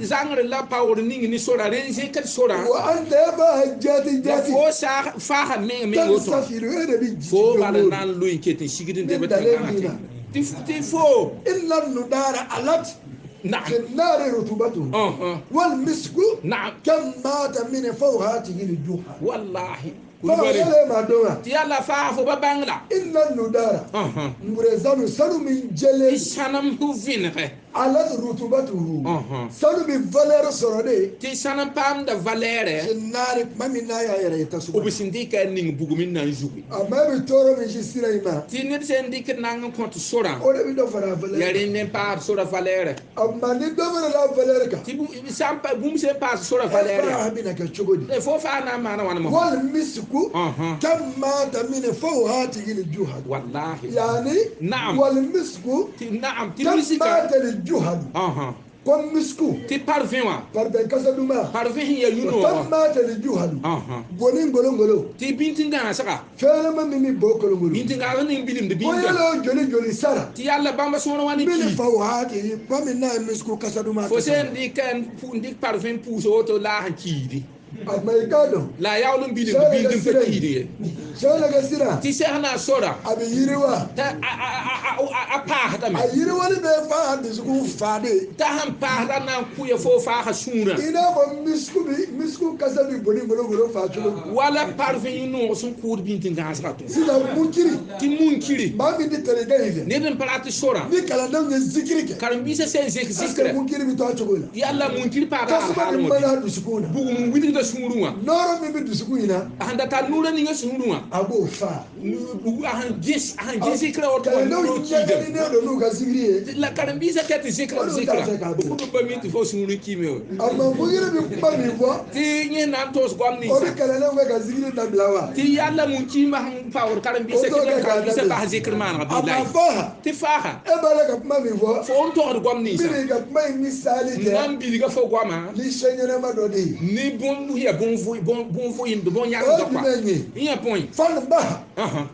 zangari la power ninga ni sora renze kat sora. Wa anta e b'a jati jati. Fo sa faha menga menga woto. Tansafi e de bɛ jigin. Fo bala nan luin ketin sigidin de bɛ tɛmɛ. Ti fo. Illa nudara alat. نعم. في النار رطوبته. والمسك. نعم. كم مات من فوهاته للجوع. والله. فا ما دوما. يلا فا بابانلا. إلا الندارة. مرزانو سانو من جلي. سانم هو فينغ. على رطوبته. سانو من فالير سرودي. تي سانم بام دا فالير. في النار ما من نايا يري تسو. وبسنديك نين بوغمين نانزوي. أما بتورو من جسيرة إما. تي نسنديك نان كونت سورا. أولا بيدو فرا فالير. يارين نين بار سورا فالير. أما ندو فرا لا فالير كا. تي بو سام بوم سي باس سورا فالير. بنا كتشوغودي. فو فانا ما أنا وانا ما. والمسك. كم مات من فوهاته للجهد. والله. يعني. نعم. والمسك. نعم. كم مات للجهد. كم مسكو. تي بارفين. بارفين كاسدوما. بارفين هي يونو. كم مات للجهد. بولين بولين بولو. تي بنتين كان سكا. فعلا ما ميمي بوكلو بولو. بنتين كان نين بيلم دي بنتين. ويلا جولي جولي سارة. تي يلا بامبا سونا واني. من فوهاته كم نا مسكو كاسدوما. فوسين دي كان دي بارفين بوسو تو لا هنكيدي. أما يكادو. لا يعلم بيلم بيلم فكيدي. شو لك سيرة؟ تي سهنا سورة. أبي يروا. تا أباه تام. أيروا اللي بفا دسكو فادي. تهم باه أنا كوي فو فا خشونة. إنا بمسكو بي مسكو كذا بي بولي بولو بولو فاتشو. ولا بارفين نو سون كور بينتين غاسراتو. سيدا مونكيري. تي مونكيري. ما بيدي تريجاي. نيدن بلاتي سورة. ني كلام نذكرك. كلام بيسا سين ذكر. مونكيري بتاعتشو. يلا مونكيري بارا. كاسبا بمنا دسكونا. بوم ويدي دسكونا. نورو مي بدسكونا. عند تنورا نيجا سكونا. A b'o fa. A han zikra o to. Kalandenw ɲɛgɛnnen don n'u ka zikiri ye. La karen-biisã kɛ tɩ zikra Olu zikra t'a fɛ k'a bɔ. b pa mi tɩ fo sũurẽ kiime o. A ma mugiri bɛ kuma min fɔ. Tɩ yẽ na n toos goam O bɛ ninsa. kalandenw kɛ ka zikiri dabila wa? Tɩ yalla mun-kiimã sẽn paood karen-biisã O t'o tɩ kɛ k'a karen-biisã dabila. bas zikr maanega A ma bilaay. fa. Tɩ faaga. E b'a la ka kuma min fɔ. Fo n togd goam ninsa. Min ka kuma in misali n na kɛ. n bilga fo goamã. Ni sɛ ɲɛnama dɔ de ye. Ni bõn ya bõn-vʋɩɩmd bõn O ye yãkda kɔa. jumɛn ye? N yã põe. Fanba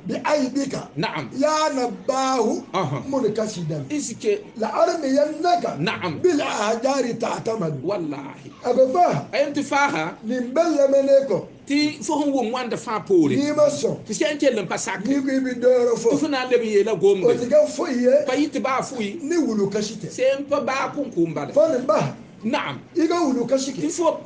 bi ayibika. Naam. Ya nabahu munkasidan. Iske. La armiyannaka. Naam. Bil ahjari ta'tamadu. Wallahi. A ko fa. A yem tɩ faaga. Nin bɛɛ lamɛnnen kɔ. Tɩ fo sẽn wʋm wãnda fãa poore. N'i ma sɔn. Tɩ sẽn kell n pa sak. N'i ko i bɛ dɔ wɛrɛ Tɩ fɔ. fo na n leb n yeela O gomde. ti kɛ foyi ye. Pa yɩ tɩ baa fʋɩ. Ni wulu kasi tɛ. Sẽn pa baa kõn-kʋʋm bala. Fɔ nin ba. Naam. I ka wulu kasi Tɩ kɛ. fo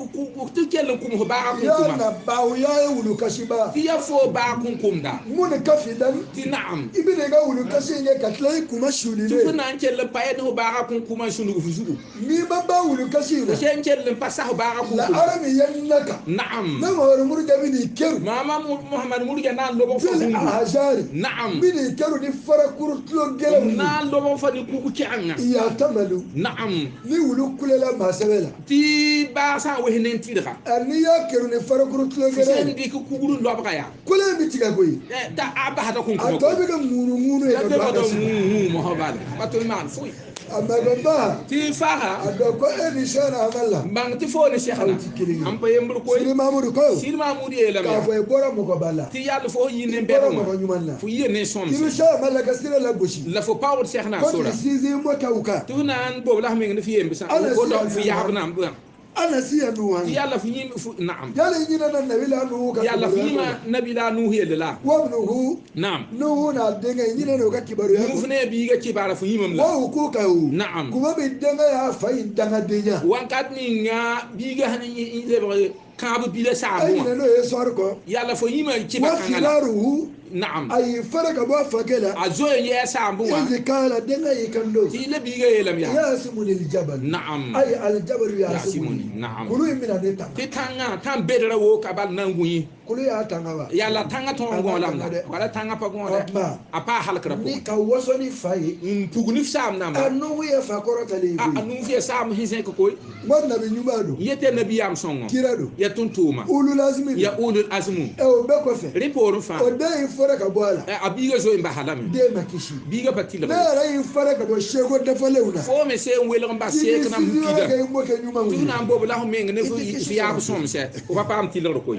tɩ kell n kʋms baaga Ya kõn-kʋma. nabahu ya ye wulu kasi ba. Tɩ ya fo baa kõn-kʋmda. Munkasidan. Tɩ naam. I bɛna i ka wulu kasi in kɛ ka tila i kunma Tɩ fo sulilen. na n kell n pa yɛ ne fo baaga kõn-kʋma n sũnug fo zugu. N'i ma ba wulu kasi in Tɩ na. sẽn kell n pa sas baaga La kõn-kʋma. armiyannaka. Naam. Ne Mamadu Muruja bɛ n'i keru. Mama Muhammad Murga na n lobg fo Bil zũngu. ahjari. Naam. N bɛ n'i keru ni farakuru tulo gɛlɛnw ye. Na n lobg fo ne kugu kɛgenga. Yatamalu. Naam. Ni wulu kulela maa sɛbɛ la. Tɩ baa sã n wes ne n tɩrga. Ɛ n'i y'a keru ni farakuru tulo Fo gɛlɛn sẽn ye. dɩk kugr n lobga yaa. Kule in bɛ tigɛ koyi. T'a a basda A kõn-kʋma. tɔ bɛ kɛ ŋunu ŋunu ye La ka tɩ don a pa kasi la. wũ mosã bala pa tõe n maan foe. A mɛ ba. Tɩ A faaga. dɔn ko e ni sɛna Amadu la. N bãng tɩ fo ne sɛsna. Aw ti kelen ye. N pa yembr koe. Sidi Mamudu ko. Sɩd Maamud yeelame. K'a fɔ i bɔra mɔgɔba la. Tɩ yall fo yɩ I ne bɔra bɛdẽ mɔgɔ wã. ɲuman na. Fo yɩ ne I bɛ sõms. sɛ Amadu la ka sira lagosi. La fo paood sɛsna Ko sora. k'i sinsin mɔkɛw kan. Tɩ f na n bob la f meng ne f yembsã. Ala Fo siya fo nuwa. yaab nambã. Ala siya nuwa. Tɩ yalla fo yĩm fo naam. Yala i ɲinɛna Nabila Nuhu ka Yalla fo kibaruya yĩmã kɔ. Nabila Nuh yelle la. Wabnuhu. Naam. Nuhu n'a denkɛ i ɲinɛna o ka kibaruya Nuh kɔ. ne biiga kibaara fo yĩmam la. Wa u ko ka o. Naam. Kuma min denkɛ y'a fa in dangadenya. Wakat ninga biiga sẽn lebg kãab bila E saambẽ wã. ɲinɛna o ye sɔɔri kɔ. Yalla fo yĩmã kiba Wa kãngã la. firaruhu. Naam. A y'i fɛrɛ ka bɔ a fakɛ la. A zoe n yɛɛ saambẽ wã. Izi kala denkɛ y'i kan don. Tɩ la biiga yeelame yaa. Yasimuni aljabal. Naam. Ayi aljabalu yasimuni. Yasimuni, naam. Kulu in bɛna ne tanga. Tɩ tãngã tã n bedra woo ka bal na n gũ Kulu y'a tanga wa. Yalla tãngã tõog n A ma gõ lam tanga la. dɛ. Wala tãngã pa gõ O dɛ. tuma. A paa halkrã Ni pʋgẽ. ka waso ni fa ye. N pug ne f saam A namba. Nuhu ye fa kɔrɔ talen ye A koyi. Nuuf ya saam sẽn zẽk koe. N ko nabi ɲuman don. Yetɩ nabiyaam sõngo. Kira don. Ya tʋm-tʋʋma. Ululazimi don. Ya ulul azmu. Ɛ o bɛɛ kɔfɛ. Rẽ poorẽ fãa. O den y'i fɔrɛ ka bɔ a la. A biiga zoe n basa lame. Den ma kisi. Biiga pa Ne tɩlg. yɛrɛ y'i fɔrɛ ka bɔ seko dafalenw na. Fo me se n welg n bas K'i b'i seek nam sinsin yɔrɔ pida. kɛ i mɔkɛ ɲumanw Tɩ ye. na n bob la f meng ne I tɛ f kisi yaab sɔrɔ. sõmsɛ fo pa paam tɩlgr koe.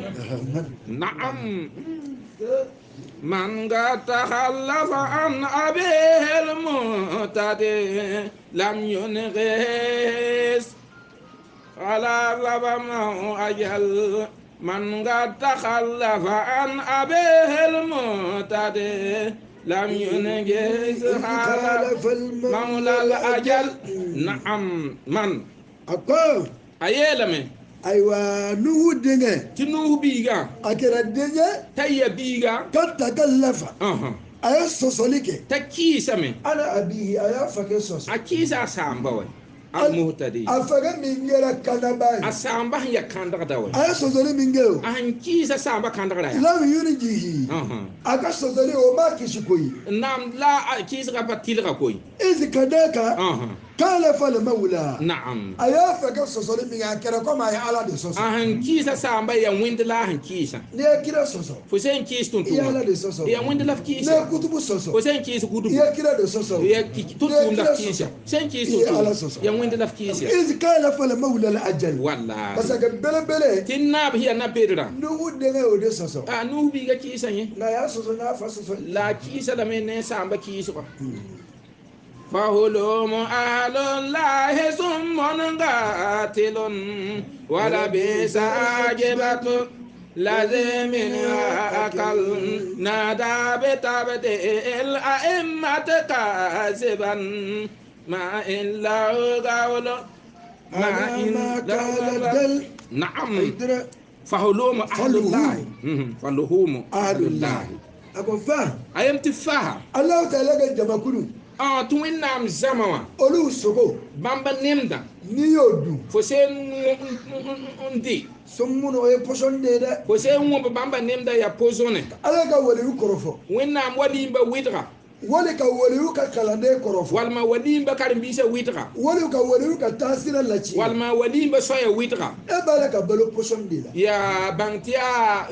Naam. من قد تخلف عن أبيه المهتدي لم ينغس على لبمه أجل من قد تخلف عن أبيه المهتدي لم ينغس على خالف المولى مولى الأجل. الأجل. نعم من A ko. أيلمي. Ayiwa Nuhu denkɛ. تنوه بيغا. A kɛra denkɛ. تيا بيغا. Ka takalafa. أها. A ye sɔsɔli kɛ. Ta kiisame. Ala abihi a y'a fakɛ sɔsɔ. A kiisa a saamba wa almuhtadi. A fakɛ min kɛra kandaba A ye. saamba sẽn ya kãndgda wa. A ye sɔsɔli min kɛ o. A sẽn kiisa saamba kãndgra yaa. Lam yurijihi. A ka sɔsɔli o ma kisi koyi. Naam la a kiisga pa tɩlga koe. Izi ka d'a kan. K'ale falen ma wula. Naam. A y'a fakɛ sɔsɔli min kɛ a kɛra komi a ye Ala de sɔsɔ. A sẽn kiisa saamba yaa wẽnd la a sẽn kiisa. N'i ye kira sɔsɔ. Fo sẽn kiis I ye Ala tʋm-tʋʋma. de sɔsɔ. Yaa wẽnd la f N'i ye kiisa. kutubu sɔsɔ. Fo sẽn kiis I kutubu. ye kira de sɔsɔ. Yaa N'i ye tʋm-tʋʋm la kira f kiisa. sɔsɔ. Sẽn kiis I ye Ala tʋm-tʋʋm. sɔsɔ. Yaa wẽnd la f kiisa. Izi k'ale falen ma wula la ajali. Wallahi. Parce que belebele. Tɩ naab sẽn yaa na-bedrã. Nuhu denkɛ y'o de sɔsɔ. A Nuh biiga kiisa yẽ. Nka a y'a sɔsɔ n'a fa sɔsɔ. La a kiisa lame ne saamba kiisgɔ. فهلوم أهل الله ثم قاتل ولبئس عاقبة الذي منها أكل نادى بتبدئ الأئمة كاذبا ما إلا قول ما على إن ما قال الدل. نعم فهلوم أهل الله فلهوم أهل الله. A ko fa. أيام تفاها. Alahu taala ka jamakulu. Tɩ Wẽnnaam zãma wã. Olu sogo. Bãmba nemdã. N'i y'o dun. Fo sẽn n dɩ. Summun o ye pɔsɔn de ye dɛ. Fo sẽn wõmb bãmba nemda yaa posone. Ala ka waliyu kɔrɔfɔ. Wẽnnaam waliimba wɩdga. Wali ka waliyu ka kalanden kɔrɔfɔ. Walma waliimba karen-biisã wɩdga. Wali ka waliyu ka taasira latiɲɛ. Walma waliimba soaya wɩdga. E b'a la ka balo pɔsɔn de la. Yaa bãng tɩ yaa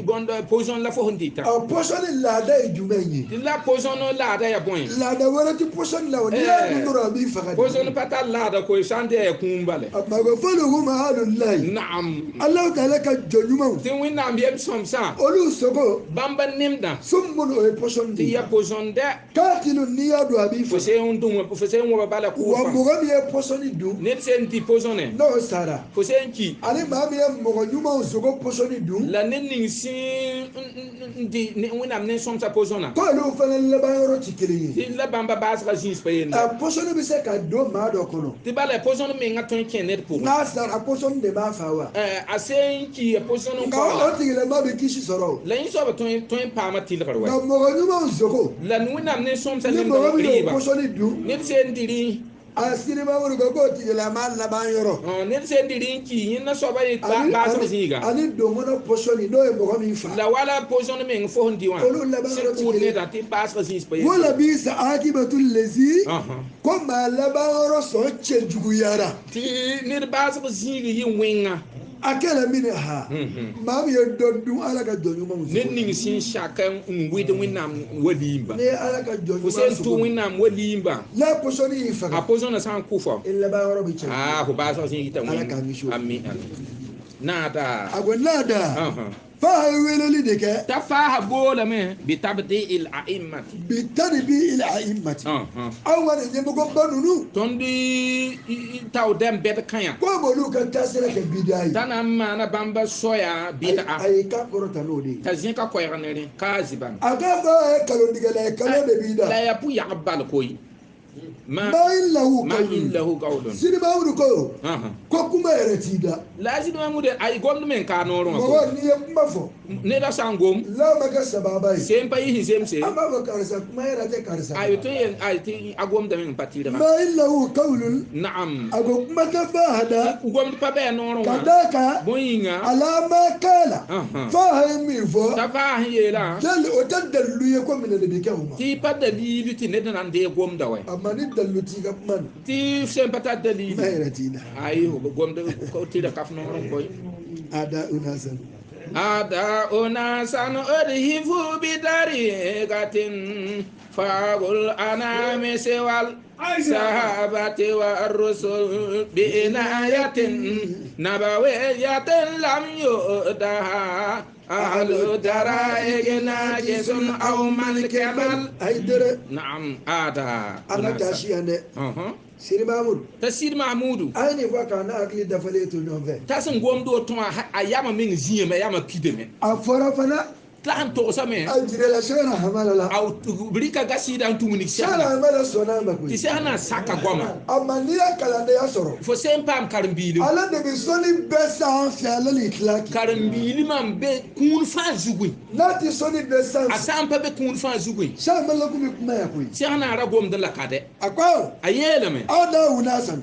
bõnd posɔn la fo sẽn dɩta. A pɔsɔni laada ye jumɛn ye? Tɩ la posɔn laada yaa bõe? Laada wɛrɛ ti pɔsɔni la o, n'i y'a dun dɔrɔn a b'i faga de. Posɔn pa tar laada koe sã n dɩ yaa kũum bale. A ma ko fɔluhum alullahi. Naam. Alahu taala ka jɔn ɲumanw. Tɩ Wẽnnaam yem sõmsã. Olu sogo. Bãmba nemdã. Summun o ye pɔsɔni de ye. Tɩ yaa posɔn dɛ. Kaatilu n'i y'a dun a b'i faga. Fo sẽn dũm fo sẽn wõba bala kʋʋ Wa mɔgɔ min ye pɔsɔni dun. Ned sẽn tɩ posɔne. N'o sara. Fo sẽn ki. Ani maa min ye mɔgɔ ɲumanw sogo pɔsɔni dun. La ned ning sẽn n dɩ Wẽnnaam ne sõmsã posɔnã. K'olu fana laban yɔrɔ ti kelen ye. Tɩ la bãmba baasgã zĩis pa yenda. A pɔsɔni bɛ se ka don maa dɔ kɔnɔ. Tɩ bala posɔn menga tõe n kẽ ned pʋgẽ. N'a sara pɔsɔni de b'a fa wa. A sẽn ki a posɔn n Nka o tigilama bɛ kisi sɔrɔ o. La yẽ soaba tõe n paama tɩlgr wɛ. Nka mɔgɔ ɲumanw sogo. La Wẽnnaam ne sõmsã Ni mɔgɔ min y'o pɔsɔni dun. Ned sẽn dɩ rẽ. A siniba wuli ko k'o tigilama laban yɔrɔ. Ned sẽn dɩ rẽ n ki yẽnda soaba ye baasg zĩiga. Ani donkɔnɔ pɔsɔni n'o ye mɔgɔ min fa. La wala posɔn meng fo sẽn dɩ wã. Olu laban yɔrɔ ti kelen. Neda tɩ baasg zĩis pa yenda. Wala bi sa akibatu lezi. Ko maa laban yɔrɔ sɔn cɛjuguyara. Tɩ ned baasg zĩig yɩ wẽnga. A kɛla min ha. Maa min ye dɔ dun Ala ka jɔn ɲumanw sogo. Ned ning sẽn sak n wɩd Wẽnnaam waliimba. N'i ye Ala ka jɔn Fo ɲuman sẽn tʋ sogo. Wẽnnaam waliimba. N'a pɔsɔni y'i faga. A posɔnã sã n kʋ fo. I laban yɔrɔ bɛ cɛ. Aa fo baasg zĩig t'a Ala k'an kisi o. Ami ami. Naada. A ko naada. Fa ye weleli de kɛ. Ta faaha boolame bi tabdi'il a'immati. Bi tadbi'il a'immati. Aw ka nin ɲɛmɔgɔba ninnu. Tõnd taw dɛm bɛd kãyã. Ko m'olu ka taasira kɛ bida ye. T'a na n maana bãmba soya bid'a. A ye kan kɔrɔta n'o de ye. T'a zẽ ka koɛɛg ne rẽ ka zibam. A k'a fɔ a ye kalontigɛla ye kalon de b'i da. La yaa pʋ-yagb bal koyi. Ma in lahu Ma in lahu qawlun. Sidi Mamudu ko. Ko kuma yɛrɛ t'i da. La Sidi Mamudu ayi gomd men ka noorẽ wã. Mɔgɔ n'i ye kuma fɔ. Ne da sã n gom. N'a ma kɛ sababa ye. Sem pa yɩ sẽn zemse. An b'a fɔ karisa kuma yɛrɛ tɛ karisa. Ayi tɩ yen ayi tɩ a gomda meng pa tɩrga. Ma in lahu qawlun. Naam. A ko kuma tɛ fa da. Gomd pa bɩ a noorẽ wã. Ka d'a kan. Bõe yĩnga. Alama kala. Fa ye min fɔ. T'a faa sẽn yeelã. Jali o tɛ dalilu ye ko minɛ de bɛ kɛ o ma. Tɩ pa dalilu tɩ ned na n deeg gomda wɛ. A ma ni dalilu t'i ka kuma na. Tɩ sẽn pa tar dalilu. Kuma yɛrɛ t'i da. Ayi gomd tɩ kaf noorẽ koy. Ada unasan. Ada unasan udhifu bidariqatin fagul anami sewal sahabati wa rusul bi inayatin nabawiyatin lam yu'taha ahlu dara'iq najisun aw man kamal. Ayi dere. Naam ada. An ka taasi yan dɛ. Sidi Mamudu. T'a Sidi Mamudu. A ye nin fɔ k'a n'a hakili dafalen to ɲɔgɔn fɛ. T'a sẽn gomd woto wã a yama meng zĩame a yama pidame. A fɔra fana. T'a sẽn togsame. A jirala Sɛkina Hamala la. A rɩka gasɩɩda n tũ ning Sɛkina Hamala sɔnna a ma koyi. Tɩ Sɛkina saka goama. A ma n'i ye kalandenya sɔrɔ. Fo sẽn paam karen-biilem. Ale de bɛ sɔnni bɛɛ sanfɛ ale ni tila k'i. Karen-biilemã n be kũun fãa zugẽ. N'a tɛ sɔnni bɛɛ sanfɛ. A sã n pa be kũun fãa zugẽ. Sɛkina Hamala kun bɛ kuma yan koyi. Sɛkina ra gomd la ka dɛ. A ko. A yeelame. Aw n'a wuna san.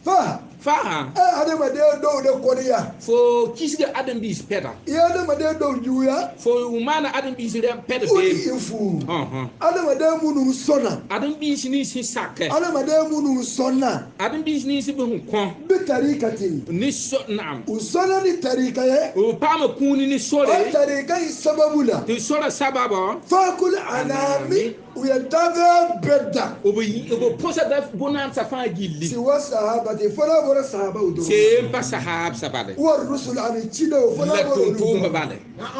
Fa. Fa. E adamaden dɔw de kɔniya. Fo kisga ãdem-biis pɛda. I ye adamaden dɔw juguya. Fo maana ãdem-biis pɛd beem. U ti fu. Adamaden minnu sɔnna. Ãdem-biis nins sẽn sakɛ. Adamaden minnu sɔnna. Ãdem-biis nins bɩ sẽn kõ. Bi tarika ten. Ni so naam. U sɔnna ni tarika ye. U paama kũuni ni sore. O tarika in sababu la. Tɩ sora sababɔ. Fakul anami. U ye danfɛn bɛɛ da. U bɛ põsa da bõnaansa fãa gilli. Siwa sahabati fo n'a bɔra sahabaw dɔrɔn. Sẽn pa sahab sabale. Wa rusul ani cidenw fo n'a bɔra olu dɔrɔn. La tʋʋm-tʋʋmba bale.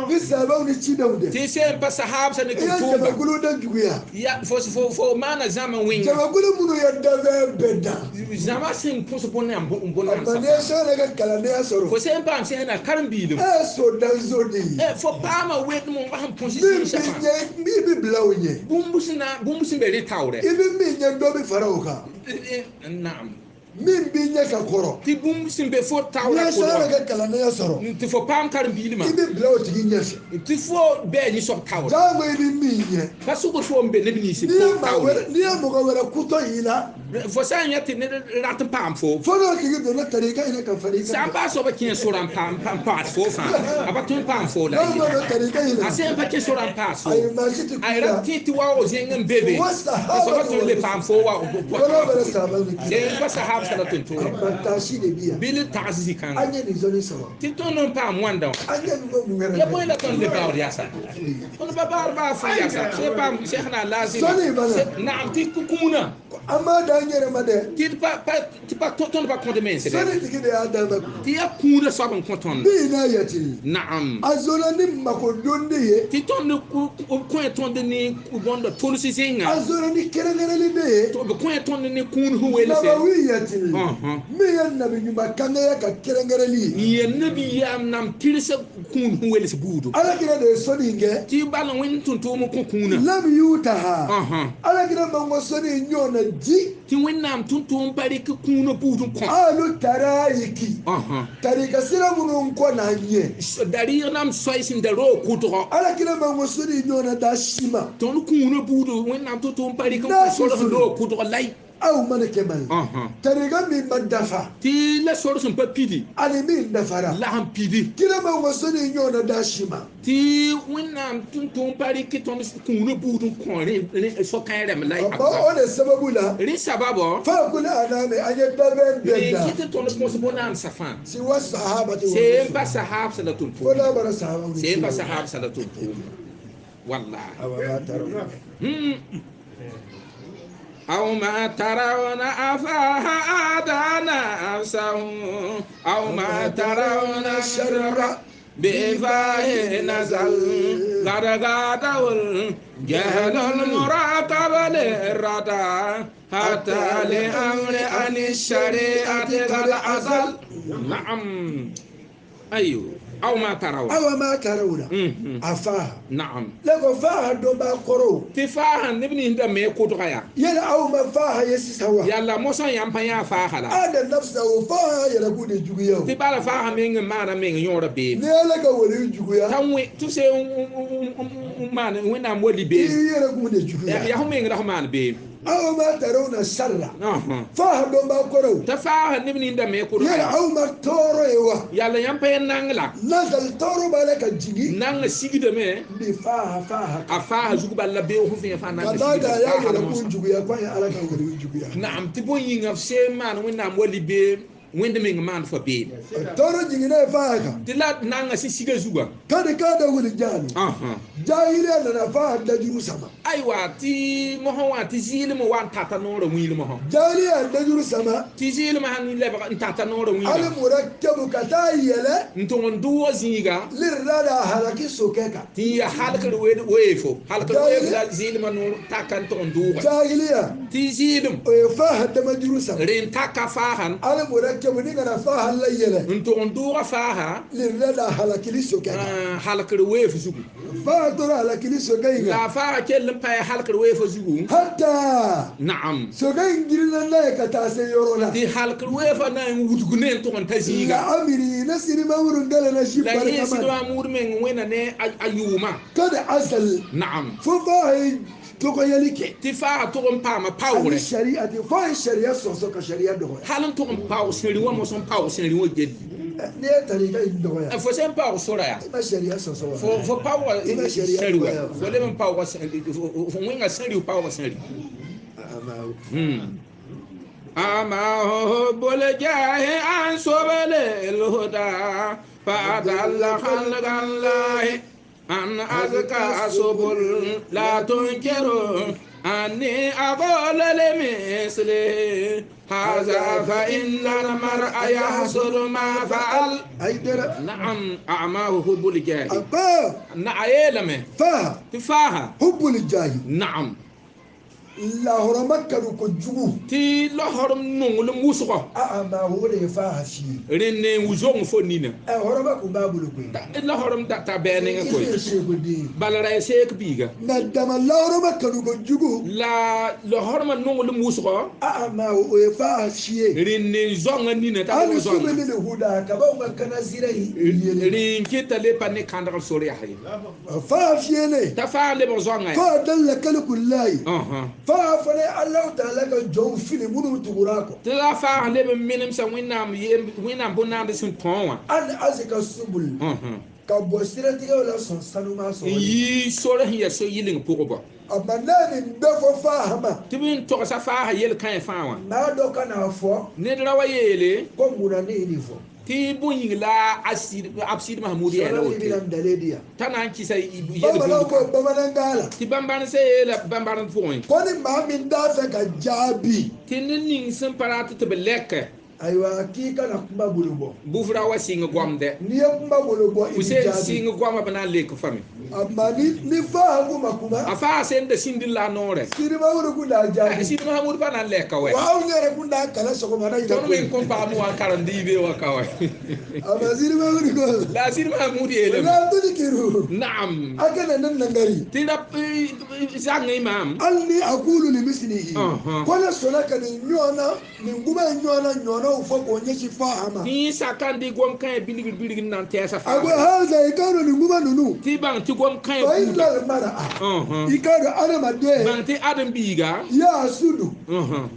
Ni sahabaw ni cidenw dɛ. Tɩ sẽn pa sahab sa ni tʋʋm-tʋʋmba. I ye jamakulu de juguya. Ya fo maana zãma wẽnga. Jamakulu minnu ye danfɛn bɛɛ da. Zãma sẽn põs bõn-naam bõn-naamsa. A n'i ye sɛbɛn ka kalandenya sɔrɔ. Fo sẽn paam sẽn na karen-biilem. E ye so danso de ye. Fo paama wẽdem n wa sẽn põs zĩisã fãa. Min bɛ ɲɛ min bɛ bila o ɲɛ. Bũmb sẽn be rẽ taoorɛ. I bɛ min ɲɛ dɔ bɛ fara o kan. Naam. Min b'i ɲɛ ka kɔrɔ. Tɩ bũmb sẽn be fo taoora N'i ye sara kɛ kalandenya sɔrɔ. Tɩ fo paam karen-biilmã. I bɛ bila o tigi ɲɛfɛ. Tɩ fo bɛɛ yẽ soab taoora. Jagoya i bɛ min ɲɛ. Pa sugr fo n be neb nins N'i ye maa wɛrɛ n'i ye mɔgɔ wɛrɛ kutɔ y'i la. Fo sã n yã tɩ ned rat n paam fo. Fo n'o tigi donna tarika in ka fara i kan. Sã n baa soaba kẽ sora n paam n paas fo fãa a pa tõe n paam fo la. N'a donna tarika in na. A sẽn pa kẽ sora n paas fo. Ayi maa si tɛ A ra tẽ tɩ waoog zẽng n be be. A soaba tõe n le paam fo wa. Fo n'a bɔra sahaba ni kira. Sẽn pa sahab sala tõe n toore. Taasi de bi yan. Bɩ le tags zĩ-kãnga. An ye nin sɔnni sɔrɔ. Tɩ tõnd n paam wãnda wã. An ye nin bɔ mun wɛrɛ la. Ya bõe la tõnd le baood yaasa. Tõnd pa baood baa fãa yaasa. Sẽn paam sẽsna lazɩma. Sɔnni bala. Naam tɩ kũunã. An m'a d'an yɛrɛ ma dɛ. Tɩ pa tõnd pa kõt mense dɛ. Sɔnni tigi de y'a d'an ma. Tɩ yaa kũunã soab n kõ tõnd. Min n'a yati. Naam. A zonna ni makodon de ye. Tɩ tõnd kõ tõnd ne bõnd tols zẽnga. A zonna ni kɛrɛnkɛrɛnli de ye. B kõ tõnd ne kũun sẽn welse. Nabawi yati. Min ye nabi ɲuman kankɛya ka kɛrɛnkɛrɛnli ye. N ye nabi yaam nam tɩrsa kũun sẽn wels buudu. Ala kira de ye sɔnni in kɛ. Tɩ bal wẽnd tʋm-tʋʋm kõ kũunã. Lam yutaha. Ala kira man ko sɔnni in ɲɔgɔn na di. Tɩ wẽnnaam tʋm-tʋʋm pa rɩk kũunã buud n kõ. Alu tarayiki. Tarika sira minnu kɔ n'a ɲɛ. Dariir nam soay sẽn da roog kʋtgɔ. Ala kira man ko sɔnni in ɲɔgɔn na da si ma. Tõnd kũunã buudu wẽnnaam tʋm-tʋʋm pa rɩk n kõ sorg sẽn roog kʋtgɔ lay. Aw mana kɛ man ye. Tarika min ma dafa. Tɩ la sorg sẽn pa pidi. Ani min dafara. La sẽn pidi. Kira man ko sɔnni in ɲɔgɔn na da si ma. Tɩ wẽnnaam tʋm-tʋʋm pa rɩk tõnd kũunã buud n kõ so-kãer rãmb la. O de sababu la. Rẽ sababɔ. Fa kuli anami an ye dabɛn bɛɛ da. Rẽ kɩ tɩ tõnd põs bõe-naamsã fãa. Siwa sahaba tɩ sẽn pa sahab sã la tʋm Fo n'a bɔra sahaba. Sẽn pa sahab sã la tʋm-tʋʋm. Wallahi. Awa b'a taara. أو ما ترون أفاها آدانا نفسه أو ما ترون الشر بفاه نزل قد غادوا الجهل المراقب للردى حتى لأمر عن الشريعة قد أزل. نعم أيوه أو ما ترون. أو ما ترون. أفاها. نعم. لكن فاها دوما قرو. تفاها نبني عند ما يقدر يلا أو ما فاها يسوا. يلا موسى يامبيا فاها لا. أنا نفسه فاها يلا كوني جويا. تبى فاها من ما أنا من يورا بي. نيلا كولي جويا. تاوي تسي ما وين أم ولي بي. يلا كوني جويا. يا هم من رحمن بي. أو ما ترون الشر. فاها دوما قرو. تفاها نبني عند ما يقدر. يلا أو ما تورو. يلا يامبيا نانلا. Nazal tɔɔrɔ b'a la ka jigin. N'an ka sigi dɛmɛ. Bi faha faha. A faha jugu b'a la bɛɛ o fɛn fana. Ka d'a kan a y'a yɛrɛ kun juguya k'a ye Ala ka wele juguya. Naam tɩ bõe yĩnga seem maan Wẽnnaam wali bee wẽnd meng maan fa beem. Tɔɔrɔ jiginna ye faha kan. Tɩ la nanga sẽn siga zuga. Kadi k'a da wuli jaani. Jahiliya nana faha dajuru sama. Aywa tɩ mosã wã tɩ zɩɩlem wa n tata noorã wĩilmã. Jahiliya dajuru sama. Tɩ zɩɩlem sãn lebg n tata noorã wĩilmã. Ali murakkabu ka taa yɛlɛ. N tõg n dʋʋg zĩiga. Lirada halaki sokɛ kan. Tɩ ya halkr weefo halkr weefo la zɩɩlmã noor taka n tõg n dʋʋga. Jahiliya. Tɩ zɩɩlem. O ye faha damajuru sama. Rẽ n taka faahan. Ali murakkabu ni kana faha la yɛlɛ. N tõg n dʋʋga faaha. Lirada halakili sokɛ kan. Halkr weefo zugu. Faha tora halakili sokɛ in kan. La faaha kell n paɛ halkr weefo zugu. Hatta. Naam. Sokɛ in girinna n'a ye ka taa se yɔrɔ la. Tɩ halkr weefã na n wudg ne n tõg n ta zĩiga. La amiri ne sirima wʋrn gala na zi La yẽ barika ma. sɩdwã muud meng wẽnna ne a yʋʋmã. Kad asal. Naam. Fo faaha ye tɔgɔyali kɛ. Tɩ faaga tʋg n paama Ani paoogre. sariya tɛ fo ye sariya sɔsɔ ka sariya dɔgɔya. Hal n tʋg n paoog sẽri wã mos n paoog sẽri wã gel. N'i ye tarika in dɔgɔya. Fo sẽn paoog sora yaa. I ma sariya sɔsɔ wa. Fo paoogã I ma sariya sẽri wa. dɔgɔya. Fo leb n paoogã fo wẽnga sẽri paoogã sẽri. أما هو الجاه عن سبل الهدى فأضل خلق الله عن أزكى سبل لا تنكر أني أقول لمثله هذا فإن المرء يحصل ما فعل. نعم أعماه حب الجاه. نعم فاها تفاها حب الجاه. نعم. Lahɔrɔma kanu kojugu. Tɩ lahɔrem nonglem wʋsgɔ. A ma o de ye fa si ye. Rẽnd n zong fo nina. Ɛ hɔrɔma kun b'a bolo koyi. Lahɔrem ta bɛɛ nengẽ I koe. ye seko den. Bala ra ya seek biiga. Nka dama lahɔrɔma kanu kojugu. La lahɔremã nonglem wʋsgɔ. A ma o ye fa si ye. Rẽnd n zãongã nina t'a Hali wa su zãonga. bɛ ne huda ka b'anw ka kana sira in yɛlɛ. Rẽnd keta le pa ne kãndg sor yaa ye. Fa fiyɛ T'a faa lebg zãongã fa dalla kalikulayi. Fa fana ye Alahu taala ka jɔnw fili minnu tugura a kɔ. Tɩ la faa leb n menemsa Wẽnnaam Wẽnnaam bõn-naand sẽn tõo wã. Hali aze ka subul. Ka bɔ siratigɛw la sɔn sanuma N sɔrɔ. yɩ sor sẽn yaa so-yɩleng pʋgba. A ma n'a ye nin bɛɛ fɔ fa ma. Tɩ b n togsa faasa yel-kãe fãa wã. Maa dɔ ka n'a fɔ. Ned ra wa yeele. Ko munna ne ye nin fɔ. Tɩ bõe yĩng la a Sɩd Mahmud yɛɛla Sɔrɔ woto. de bɛna n dalen di yan. T'a na n kɩsa Bamananw ko yel-bũmb. bamanankan la. Tɩ bãmb-bãnd sã yeela bãmb-bãnd pʋgẽ. Ko ni maa min t'a fɛ ka jaabi. Tɩ ned ning sẽn pa rat tɩ b lɛka. Ayiwa k'i kana kuma bolo bɔ. Bʋfra wa sɩng goamdɛ. N'i ye kuma bolo bɔ i Fo b'i sẽn jaabi. sɩng goamã b na n lek fame. A ma ni fa ko ma kuma. A faa sẽn da sĩnd la noorɛ. Sidi Mahmud kun t'a jaabi. Sɩd Mahmud pa na n lɛka wɛ. Wa anw yɛrɛ kun t'a kalan sɔgɔmada in na Tõnd me koyi. n kõn paam wã karen-diibe wã ka wɛ. A ma Sidi Mahmud ko. La Sɩd Mahmud yeelame. La tuli kiru. Naam. A kana ne nangari. Tɩ ra zãng imaam. Hali ni a k'olu ni misilihi. Ko ne sɔnna ka nin ɲɔgɔn na nin kuma in ɲɔgɔn na ɲɔgɔnnaw fɔ k'o ɲɛsin fa ma. Tɩ yẽ saka n dɩ gom kãe bilgr bilgr n na n tɛɛsa A ko faa. halisa i k'a dɔn nin kuma ninnu. Tɩ bãng tɩ gom kãe Fa buuda. illa mara. I k'a dɔn adamaden. Bãng tɩ ãdem-biiga. Y'a sudu.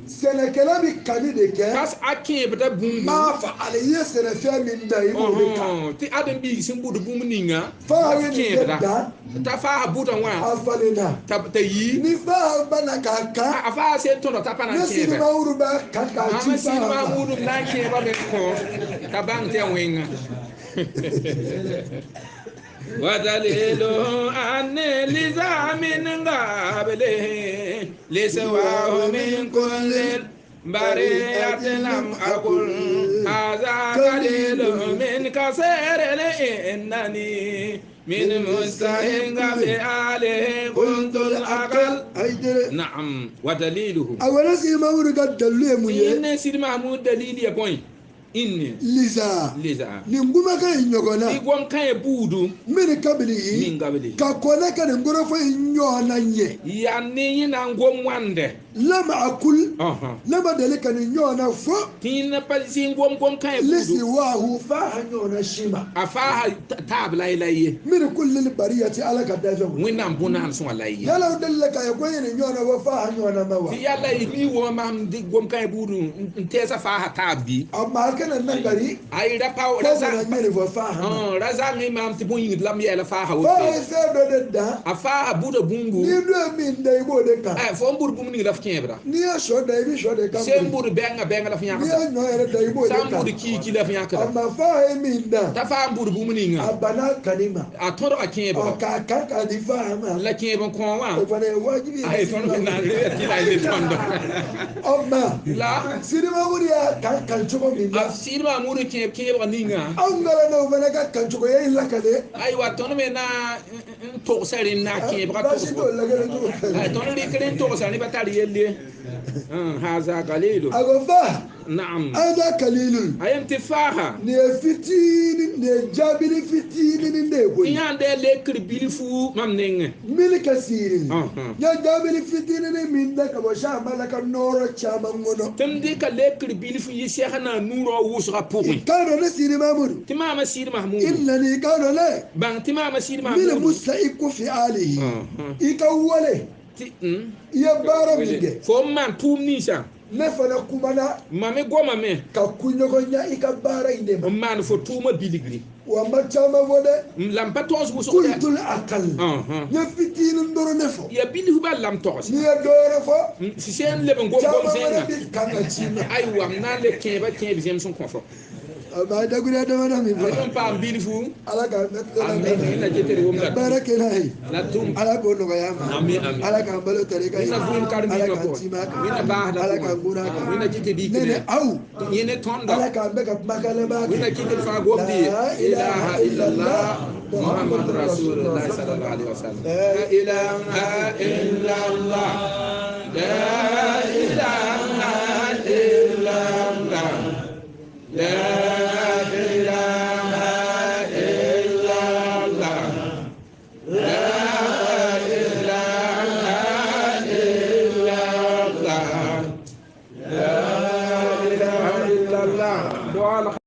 Sɛnɛkɛla bɛ kani de kɛ. Kas a kẽebda bũmbu. Maa fa ale ye sɛnɛfɛn min da i b'o de kan. Tɩ ãdem-biig sẽn bʋd bũmb ninga. Fa ye nin de dan. T'a faa bʋdã wã. A falenna. T'a yi. Ni fa bana k'a kan. A faa sẽn tõda t'a pa na n Ne Sidi kẽebɛ. Mahmud b'a kan k'a ci Ãma fa Sɩd ma. Mahmud n na n kẽeba me kõ t'a bãng tɩ yaa wẽnga. ودليله أن لزام قابله لسواه من كل البرية لم أقل هذا قليل من كثير إنني من مستهين بآله كنت الأقل. نعم ودليله. أولا سيد محمود ka dalilu ye mun ye. إن سيد محمود دليل يا بوين. Inni. Liza. Liza. Nin kumakan in ɲɔgɔn na. I gom kan ye buudu. Min kabilihi. Min kabilihi. Ka kɔn ne ka nin kɔrɔfɔ in ɲɔgɔn na ɲɛ. Yan ni ɲina n gom wande. Lama akul. Ne ma deli ka nin ɲɔgɔn na fɔ. Tina pa si gom gom kan ye buudu. Lisi waahu fa ha ɲɔgɔn na si ma. A fa ha taabla i la ye. Min kulli bariyati ala ka dafɛ. Wẽnnaam bõn-naand sõa la ye. Yala o delila k'a ye ko n ye nin ɲɔgɔn na fɔ fa ha ɲɔgɔn na ma wa. Tɩ yala y mi wã maam dɩk gom kan ye buudu n tɛɛsa faa ha taab bɩ. A maa kana nangari. Ay ra pa ko kana ɲɛ nin fɔ fa ha ma. Ra zãng maam tɩ bõn-yĩngd la m yɛɛla faa ha Fa ye fɛn dɔ de dan. A faa ha buda bũmbu. Ni dɔ ye min da i b'o de kan. Fo n bʋd bũmb ning la f kẽebra. N'i ye sɔ da i bɛ sɔ de kan. Sẽn bʋd bɛngã bɛngã la f N'i ye ɲɔ yɛrɛ da i b'o de kan. kan. Sã n bʋd kiiki la f yãkda. A ma fa ye min dan. T'a faa n bʋd bũmb ninga. A banna kani ma. A tõdga kẽebga. Ɔ k'a kan k'a di fa ma. La kẽeb n kõ wã. O fana ye wajibi ye. Ay tõnd na n re tɩ la y le tõndo. Ɔ ma. La. Sidi Mahmud y'a kan kan cogo min na. A Sidi Mahmud kẽeb kẽebga ninga. Anw kana n'o fana ka kan cogo ye lakale. Ayiwa tõnd me na n togsa rẽnd na kẽebga Baasi t'o lakale cogo. Tõnd rɩk rẽnd togsa ne pa tar yelle. Haza qalilu. A ko fa. Naam. Haza qalilu. A yem tɩ faaga. Nin ye fitinin nin ye jaabili fitinin de ye koyi. Yã n lekr bilfu mam nengẽ. Mili ka siiri. N ye jaabili fitinin min da ka bɔ sɛ ka nɔɔrɔ caman kɔnɔ. Tɩ m dɩka lekr bilfu yɩ sɛg na nuurã wʋsgã pʋgẽ. K'a dɔn ne Sidi Mahmud. Tɩ maama Sidi Mahmud. I nana i k'a dɔn ne. Bãng tɩ maama Sidi Mahmud. Mili musa i ko fi alihi. I ka wale. I ye baara min kɛ. Fo n maan tʋʋm ninsã. Ne fana kumana. Mam me goma me. Ka kuɲɔgɔnya i ka baara in de ma. N maan fo tʋʋmã bilgri. Wa ma caman fɔ dɛ. La m pa togs wʋsg. Kultul akal. N ye fitinin dɔrɔn de fɔ. Ya bilfu bal la m togs. N'i ye dɔ wɛrɛ fɔ. Sẽn leb n gom gom Caman wɛrɛ zẽnga. bi kan ka ci ma. Aywa m na n le kẽebã kẽeb zẽms n kõ fo. A ma dakuruɲɛ damadɔ min fɔ. N paam bilfu. Ala k'an bɛɛ Amin. la baara kɛ n'a ye. La tʋm. Ala k'o nɔgɔya an ma. Amin, amin. Ala k'an balo tari ka ye. Wẽnna vʋʋm Ala karen-biigã k'an pʋgẽ. tima kan. Wẽnna baasda Ala k'an pʋgẽ. gona kan. Wẽnna kɩ tɩ Ne ni dɩk aw. Yẽ ne tõndã. Ala k'an bɛɛ ka kumakan laban kɛ. Wẽnna kɩ tɩ d fãa gomd La ilaha illallah Muhammad rasulullah sallallahu alaihi wasallam. La ilaha illallah. La ilaha illallah. La